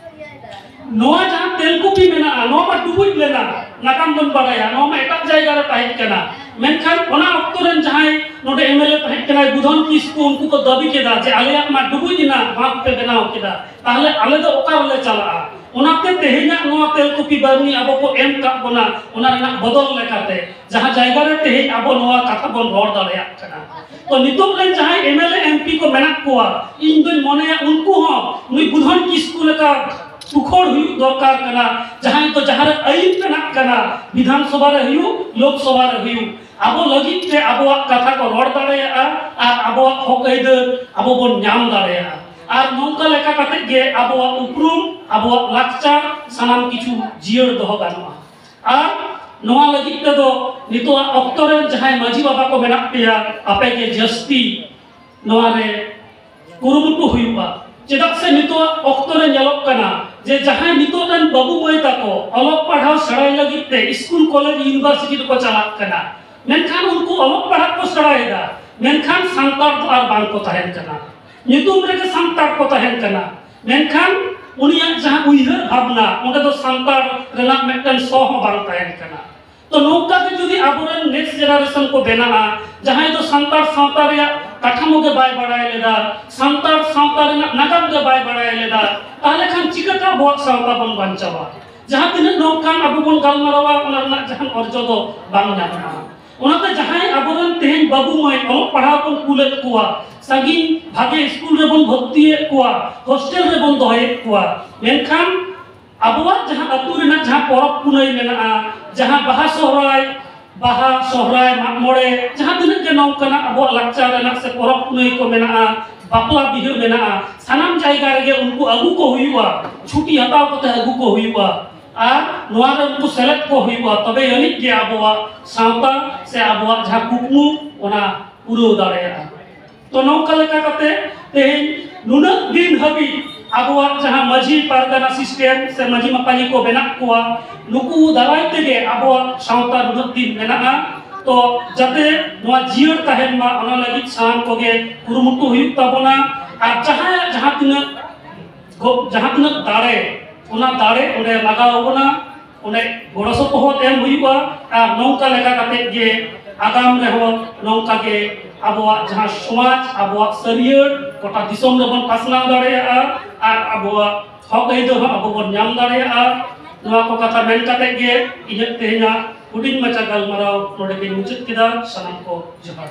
ᱱᱚᱣᱟ ᱡᱟᱦᱟᱸ ᱛᱮᱞᱠᱩᱯᱤ ᱢᱮᱱᱟᱜᱼᱟ, ᱱᱚᱣᱟ ᱢᱟ ᱰᱩᱵᱩᱡ ᱞᱮᱱᱟ, ᱱᱟᱜᱟᱢ ᱵᱚᱱ ᱵᱟᱲᱟᱭᱟ, ᱱᱚᱣᱟ ᱢᱟ ᱮᱴᱟᱜ ᱡᱟᱭᱜᱟ ᱨᱮ ᱛᱟᱦᱮᱸ ᱠᱟᱱᱟ᱾ ᱢᱮᱱᱠᱷᱟᱱ ᱚᱱᱟ ᱚᱠᱛᱚ ᱨᱮᱱ ᱡᱟᱦᱟᱸᱭ ᱱᱚᱰᱮ ᱮᱢ ᱮᱞ ᱮ ᱛᱟᱦᱮᱸ ᱠᱟᱱᱟᱭ, ᱵᱩᱫᱷᱚᱱ ᱠᱤᱥᱠᱩ, ᱩᱱᱠᱩ ᱠᱚ ᱫᱟᱹᱵᱤ ᱠᱮᱫᱟ ᱡᱮ ᱟᱞᱮᱭᱟᱜ ᱢᱟ ᱰᱩᱵᱩᱡ ᱮᱱᱟ, ᱵᱟᱸᱫᱷ ᱯᱮ ᱵᱮᱱᱟᱣ ᱠᱮᱫᱟ, ᱛᱟᱦᱞᱮ ᱟᱞᱮ ᱫᱚ ᱚᱠᱟ ᱨᱮᱞᱮ ᱪᱟᱞᱟᱜᱼᱟ? ᱚᱱᱟᱛᱮ ᱛᱮᱦᱮᱧᱟᱜ ᱱᱚᱣᱟ ᱛᱮᱞᱠᱩᱯᱤ ᱵᱟᱨᱱᱤ ᱟᱵᱚ ᱠᱚ ᱮᱢ ᱠᱟᱜ ᱵᱚᱱᱟ, ᱚᱱᱟ ᱨᱮᱱᱟᱜ ᱵᱚᱫᱚᱞ ᱞᱮᱠᱟᱛᱮ ᱡᱟᱦᱟᱸ ᱡᱟᱭᱜᱟ ᱨᱮ ᱛᱮᱦᱮᱧ ᱟᱵᱚ ᱱᱚᱣᱟ ᱠᱟᱛᱷᱟ ᱵᱚᱱ ᱨᱚᱲ ᱫᱟᱲᱮᱭᱟᱜ ᱠᱟᱱᱟ᱾ ᱛᱚ ᱱᱤᱛᱚᱜ ᱨᱮᱱ ᱡᱟᱦᱟᱸᱭ M L A, M P ᱠᱚ ᱢᱮᱱᱟᱜ ᱠᱚᱣᱟ, ᱤᱧ ᱫᱚᱧ ᱢᱚᱱᱮᱭᱟ ᱩᱱᱠᱩ ᱦᱚᱸ ᱱᱩᱭ ᱵᱩᱫᱷᱚᱱ ᱠᱤᱥᱠᱩ ᱞᱮᱠᱟ ᱛᱩᱠᱷᱚᱲ ᱦᱩᱭᱩᱜ ᱫᱚᱨᱠᱟᱨ ᱠᱟᱱᱟ, ᱡᱟᱦᱟᱸᱭ ᱫᱚ ᱡᱟᱦᱟᱸ ᱨᱮ ᱟᱹᱭᱤᱱ ᱵᱮᱱᱟᱜ ᱠᱟᱱᱟ, ᱵᱤᱫᱷᱟᱱ ᱥᱚᱵᱷᱟ ᱨᱮ ᱦᱩᱭᱩᱜ, ᱞᱳᱠ ᱥᱚᱵᱷᱟ ᱨᱮ ᱦᱩᱭᱩᱜ, ᱟᱵᱚ ᱞᱟᱹᱜᱤᱫ ᱛᱮ ᱟᱵᱚᱣᱟᱜ ᱠᱟᱛᱷᱟ ᱠᱚ ᱨᱚᱲ ᱫᱟᱲᱮᱭᱟᱜᱼᱟ ᱟᱨ ᱟᱵᱚᱣᱟᱜ ᱦᱚᱠ ᱟᱹᱭᱫᱟᱹᱨ ᱟᱵᱚ ᱵᱚᱱ ᱧᱟᱢ ᱫᱟᱲᱮᱭᱟᱜᱼᱟ᱾ ᱟᱨ ᱱᱚᱝᱠᱟ ᱞᱮᱠᱟ ᱠᱟᱛᱮ ᱜᱮ ᱟᱵᱚᱣᱟᱜ ᱩᱯᱨᱩᱢ, ᱟᱵᱚᱣᱟᱜ ᱞᱟᱠᱪᱟᱨ, ᱥᱟᱱᱟᱢ ᱠᱤᱪᱷᱩ ᱡᱤᱭᱟᱹᱲ ᱫᱚᱦᱚ ᱜᱟᱱᱚᱜᱼᱟ᱾ ᱟᱨ ᱱᱚᱣᱟ ᱞᱟᱹᱜᱤᱫ ᱛᱮᱫᱚ ᱱᱤᱛᱚᱜᱟᱜ ᱚᱠᱛᱚ ᱨᱮᱱ ᱡᱟᱦᱟᱸᱭ ᱢᱟᱹᱡᱷᱤ ᱵᱟᱵᱟ ᱠᱚ ᱢᱮᱱᱟᱜ ᱯᱮᱭᱟ, ᱟᱯᱮ ᱜᱮ ᱡᱟᱹᱥᱛᱤ ᱱᱚᱣᱟ ᱨᱮ ᱠᱩᱨᱩᱢᱩᱴᱩ ᱦᱩᱭᱩᱜᱼᱟ᱾ ᱪᱮᱫᱟᱜ ᱥᱮ ᱱᱤᱛᱚᱜ ᱚᱠᱛᱚ ᱨᱮ ᱧᱮᱞᱚᱜ ᱠᱟᱱᱟ ᱡᱮ ᱡᱟᱦᱟᱸᱭ ᱱᱤᱛᱚᱜ ᱨᱮᱱ ᱵᱟᱹᱵᱩ ᱢᱟᱹᱭ ᱛᱟᱠᱚ ᱚᱞᱚᱜ ᱯᱟᱲᱦᱟᱣ ᱥᱮᱬᱟᱭ ᱞᱟᱹᱜᱤᱫ ᱛᱮ ᱥᱠᱩᱞ, ᱠᱚᱞᱮᱡᱽ, ᱤᱭᱩᱱᱤᱵᱷᱟᱨᱥᱤᱴᱤ ᱨᱮᱠᱚ ᱪᱟᱞᱟᱜ ᱠᱟᱱᱟ, ᱢᱮᱱᱠᱷᱟᱱ ᱩᱱᱠᱩ ᱚᱞᱚᱜ ᱯᱟᱲᱦᱟᱜ ᱠᱚ ᱥᱮᱬᱟᱭᱮᱫᱟ, ᱢᱮᱱᱠᱷᱟᱱ ᱥᱟᱱᱛᱟᱲ ᱫᱚ ᱟᱨ ᱵᱟᱝ ᱠᱚ ᱛᱟᱦᱮᱱ ᱠᱟᱱᱟ᱾ ᱧᱩᱛᱩᱢ ᱨᱮᱜᱮ ᱥᱟᱱᱛᱟᱲ ᱠᱚ ᱛᱟᱦᱮᱱ ᱠᱟᱱᱟ, ᱢᱮᱱᱠᱷᱟᱱ ᱩᱱᱤᱭᱟᱜ ᱡᱟᱦᱟᱸ ᱩᱭᱦᱟᱹᱨ ᱵᱷᱟᱵᱽᱱᱟ, ᱚᱸᱰᱮ ᱫᱚ ᱥᱟᱱᱛᱟᱲ ᱨᱮᱱᱟᱜ ᱢᱤᱫᱴᱮᱱ ᱥᱚ ᱦᱚᱸ ᱵᱟᱝ ᱛᱟᱦᱮᱱ ᱠᱟᱱᱟ᱾ ᱛᱚ ᱱᱚᱝᱠᱟ ᱜᱮ ᱡᱩᱫᱤ ᱟᱵᱚᱨᱮᱱ next generation ᱠᱚ ᱵᱮᱱᱟᱜᱼᱟ, ᱡᱟᱦᱟᱸᱭ ᱫᱚ ᱥᱟᱱᱛᱟᱲ ᱥᱟᱶᱛᱟ ᱨᱮᱭᱟᱜ ᱠᱟᱴᱷᱟᱢᱳ ᱜᱮ ᱵᱟᱭ ᱵᱟᱲᱟᱭ ᱞᱮᱫᱟ, ᱥᱟᱱᱛᱟᱲ ᱥᱟᱶᱛᱟ ᱨᱮᱱᱟᱜ ᱱᱟᱜᱟᱢ ᱜᱮ ᱵᱟᱭ ᱵᱟᱲᱟᱭ ᱞᱮᱫᱟ, ᱛᱟᱦᱚᱞᱮ ᱠᱷᱟᱱ ᱪᱤᱠᱟᱹᱛᱮ ᱟᱵᱚᱣᱟᱜ ᱥᱟᱶᱛᱟ ᱵᱚᱱ ᱵᱟᱧᱪᱟᱣᱟ? ᱡᱟᱦᱟᱸ ᱛᱤᱱᱟᱹᱜ ᱱᱚᱝᱠᱟᱱ ᱟᱵᱚ ᱵᱚᱱ ᱜᱟᱞᱢᱟᱨᱟᱣᱟ, ᱚᱱᱟ ᱨᱮᱱᱟᱜ ᱡᱟᱦᱟᱱ ᱚᱨᱡᱚ ᱫᱚ ᱵᱟᱝ ᱧᱟᱢᱚᱜᱼᱟ᱾ ᱚᱱᱟᱛᱮ ᱡᱟᱦᱟᱸᱭ ᱟᱵᱚᱨᱮᱱ ᱛᱮᱦᱮᱧ ᱵᱟᱹᱵᱩ ᱢᱟᱹᱭ ᱚᱞᱚᱜ ᱯᱟᱲᱦᱟᱣ ᱵᱚᱱ ᱠᱩᱞᱮᱫ ᱠᱚᱣᱟ, ᱥᱟᱺᱜᱤᱧ ᱵᱷᱟᱜᱮ ᱥᱠᱩᱞ ᱨᱮᱵᱚᱱ ᱵᱷᱚᱨᱛᱤᱭᱮᱫ ᱠᱚᱣᱟ, ᱦᱳᱥᱴᱮᱞ ᱨᱮᱵᱚᱱ ᱫᱚᱦᱚᱭᱮᱫ ᱠᱚᱣᱟ, ᱢᱮᱱᱠᱷᱟᱱ ᱟᱵᱚᱣᱟᱜ ᱡᱟᱦᱟᱸ ᱟᱹᱛᱩ ᱨᱮᱱᱟᱜ ᱡᱟᱦᱟᱸ ᱯᱚᱨᱚᱵᱽ ᱯᱩᱱᱟᱹᱭ ᱢᱮᱱᱟᱜᱼᱟ, ᱡᱟᱦᱟᱸ ᱵᱟᱦᱟ ᱥᱚᱦᱨᱟᱭ, ᱵᱟᱦᱟ, ᱥᱚᱦᱨᱟᱭ, ᱢᱟᱜ ᱢᱚᱬᱮ, ᱡᱟᱦᱟᱸ ᱛᱤᱱᱟᱹᱜ ᱜᱮ ᱱᱚᱝᱠᱟᱱᱟᱜ ᱟᱵᱚᱣᱟᱜ ᱞᱟᱠᱪᱟᱨ ᱨᱮᱱᱟᱜ ᱥᱮ ᱯᱚᱨᱚᱵᱽ ᱯᱩᱱᱟᱹᱭ ᱠᱚ ᱢᱮᱱᱟᱜᱼᱟ, ᱵᱟᱯᱞᱟ ᱵᱤᱦᱟᱹ ᱢᱮᱱᱟᱜᱼᱟ, ᱥᱟᱱᱟᱢ ᱡᱟᱭᱜᱟ ᱨᱮᱜᱮ ᱩᱱᱠᱩ ᱟᱹᱜᱩ ᱠᱚ ᱦᱩᱭᱩᱜᱼᱟ, ᱪᱷᱩᱴᱤ ᱦᱟᱛᱟᱣ ᱠᱟᱛᱮ ᱟᱹᱜᱩ ᱠᱚ ᱦᱩᱭᱩᱜᱼᱟ᱾ ᱟᱨ ᱱᱚᱣᱟ ᱨᱮ ᱩᱱᱠᱩ ᱥᱮᱞᱮᱫ ᱠᱚ ᱦᱩᱭᱩᱜᱼᱟ, ᱛᱚᱵᱮ ᱟᱹᱱᱤᱡ ᱜᱮ ᱟᱵᱚᱣᱟᱜ ᱥᱟᱶᱛᱟ ᱥᱮ ᱟᱵᱚᱣᱟᱜ ᱡᱟᱦᱟᱸ ᱠᱩᱠᱢᱩ, ᱚᱱᱟ ᱯᱩᱨᱟᱹᱣ ᱫᱟᱲᱮᱭᱟᱜᱼᱟ᱾ ᱛᱚ, ᱱᱚᱝᱠᱟ ᱞᱮᱠᱟ ᱠᱟᱛᱮ ᱛᱮᱦᱮᱧ ᱱᱩᱱᱟᱹᱜ ᱫᱤᱱ ᱦᱟᱹᱵᱤᱡ ᱟᱵᱚᱣᱟᱜ ᱡᱟᱦᱟᱸ ᱢᱟᱹᱡᱷᱤ ᱯᱟᱨᱜᱟᱱᱟ ᱥᱤᱥᱴᱮᱢ ᱥᱮ ᱢᱟᱹᱡᱷᱤ ᱢᱟᱯᱟᱡᱷᱤ ᱠᱚ ᱢᱮᱱᱟᱜ ᱠᱚᱣᱟ, ᱱᱩᱠᱩ ᱫᱟᱨᱟᱭ ᱛᱮᱜᱮ ᱟᱵᱚᱣᱟᱜ ᱥᱟᱶᱛᱟ ᱱᱩᱱᱟᱹᱜ ᱫᱤᱱ ᱢᱮᱱᱟᱜᱼᱟ᱾ ᱛᱚ, ᱡᱟᱛᱮ ᱱᱚᱣᱟ ᱡᱤᱭᱟᱹᱲ ᱛᱟᱦᱮᱱ ᱢᱟ, ᱚᱱᱟ ᱞᱟᱹᱜᱤᱫ ᱥᱟᱱᱟᱢ ᱠᱚᱜᱮ ᱠᱩᱨᱩᱢᱩᱴᱩ ᱦᱩᱭᱩᱜ ᱛᱟᱵᱚᱱᱟ᱾ ᱟᱨ ᱡᱟᱦᱟᱸᱭᱟᱜ ᱡᱟᱦᱟᱸ ᱛᱤᱱᱟᱹᱜ ᱜᱚ-, ᱡᱟᱦᱟᱸ ᱛᱤᱱᱟᱹᱜ ᱫᱟᱲᱮ, ᱚᱱᱟ ᱫᱟᱲᱮ ᱚᱸᱰᱮ ᱞᱟᱜᱟᱣ ᱟᱵᱚᱱᱟ, ᱚᱸᱰᱮ ᱜᱚᱲᱚ ᱥᱚᱯᱚᱦᱚᱫ ᱮᱢ ᱦᱩᱭᱩᱜᱼᱟ᱾ ᱟᱨ ᱱᱚᱝᱠᱟ ᱞᱮᱠᱟ ᱠᱟᱛᱮ ᱜᱮ ᱟᱜᱟᱢ ᱨᱮᱦᱚᱸ ᱱᱚᱝᱠᱟ ᱜᱮ ᱟᱵᱚᱣᱟᱜ ᱡᱟᱦᱟᱸ ᱥᱚᱢᱟᱡᱽ, ᱟᱵᱚᱣᱟᱜ ᱥᱟᱹᱨᱭᱟᱹᱲ ᱜᱚᱴᱟ ᱫᱤᱥᱚᱢ ᱨᱮᱵᱚᱱ ᱯᱟᱥᱱᱟᱣ ᱫᱟᱲᱮᱭᱟᱜᱼᱟ᱾ ᱟᱨ ᱟᱵᱚᱣᱟᱜ ᱦᱚᱠ ᱟᱹᱭᱫᱟᱹᱨ ᱦᱚᱸ ᱟᱵᱚ ᱵᱚᱱ ᱧᱟᱢ ᱫᱟᱲᱮᱭᱟᱜᱼᱟ᱾ ᱱᱚᱣᱟ ᱠᱚ ᱠᱟᱛᱷᱟ ᱢᱮᱱ ᱠᱟᱛᱮ ᱜᱮ ᱤᱧᱟᱹᱜ ᱛᱮᱦᱮᱧᱟᱜ ᱦᱩᱰᱤᱧ ᱢᱟᱪᱷᱟ ᱜᱟᱞᱢᱟᱨᱟᱣ ᱱᱚᱰᱮ ᱜᱮᱧ ᱢᱩᱪᱟᱹᱫ ᱠᱮᱫᱟ᱾ ᱥᱟᱱᱟᱢ ᱠᱚ ᱡᱚᱦᱟᱨ᱾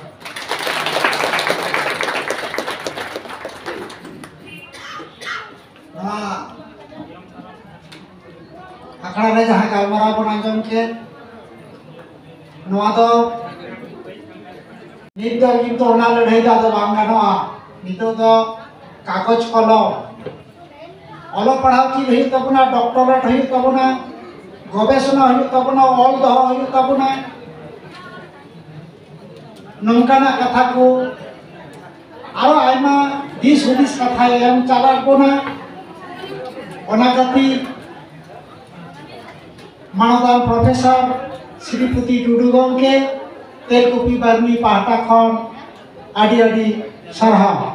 ᱱᱚᱣᱟ ᱟᱠᱷᱲᱟ ᱨᱮ ᱡᱟᱦᱟᱸ ᱜᱟᱞᱢᱟᱨᱟᱣ ᱵᱚᱱ ᱟᱸᱡᱚᱢ ᱠᱮᱫ, ᱱᱚᱣᱟ ᱫᱚ ᱱᱤᱛ ᱫᱚ ᱠᱤᱱᱛᱩ ᱚᱱᱟ ᱞᱟᱹᱲᱦᱟᱹᱭ ᱫᱚ ᱟᱫᱚ ᱵᱟᱝ ᱜᱟᱱᱚᱜᱼᱟ᱾ ᱱᱤᱛᱚᱜ ᱫᱚ ᱠᱟᱜᱚᱡᱽ ᱠᱚᱞᱚᱢ, ᱚᱞᱚᱜ ᱯᱟᱲᱦᱟᱣ ᱪᱮᱫ ᱦᱩᱭᱩᱜ ᱛᱟᱵᱚᱱᱟ, ᱰᱚᱠᱴᱚᱨᱮᱴ ᱦᱩᱭᱩᱜ ᱛᱟᱵᱚᱱᱟ, ᱜᱚᱵᱮᱥᱚᱱᱟ ᱦᱩᱭᱩᱜ ᱛᱟᱵᱚᱱᱟ, ᱚᱞ ᱫᱚᱦᱚ ᱦᱩᱭᱩᱜ ᱛᱟᱵᱚᱱᱟ᱾ ᱱᱚᱝᱠᱟᱱᱟᱜ ᱠᱟᱛᱷᱟ ᱠᱚ ᱟᱨᱚ ᱟᱭᱢᱟ ᱫᱤᱥ ᱦᱩᱫᱤᱥ ᱠᱟᱛᱷᱟᱭ ᱮᱢ ᱪᱟᱞᱟᱜ ᱵᱚᱱᱟ᱾ ᱚᱱᱟ ᱠᱷᱟᱹᱛᱤᱨ ᱢᱟᱱᱚᱛᱟᱱ ᱯᱨᱚᱯᱷᱮᱥᱚᱨ ᱥᱨᱤᱯᱚᱛᱤ ᱴᱩᱰᱩ ᱜᱚᱢᱠᱮ ᱛᱮᱞᱠᱩᱯᱤ ᱵᱟᱨᱱᱤ ᱯᱟᱦᱴᱟ ᱠᱷᱚᱱ ᱟᱹᱰᱤ ᱟᱹᱰᱤ ᱥᱟᱨᱦᱟᱣ᱾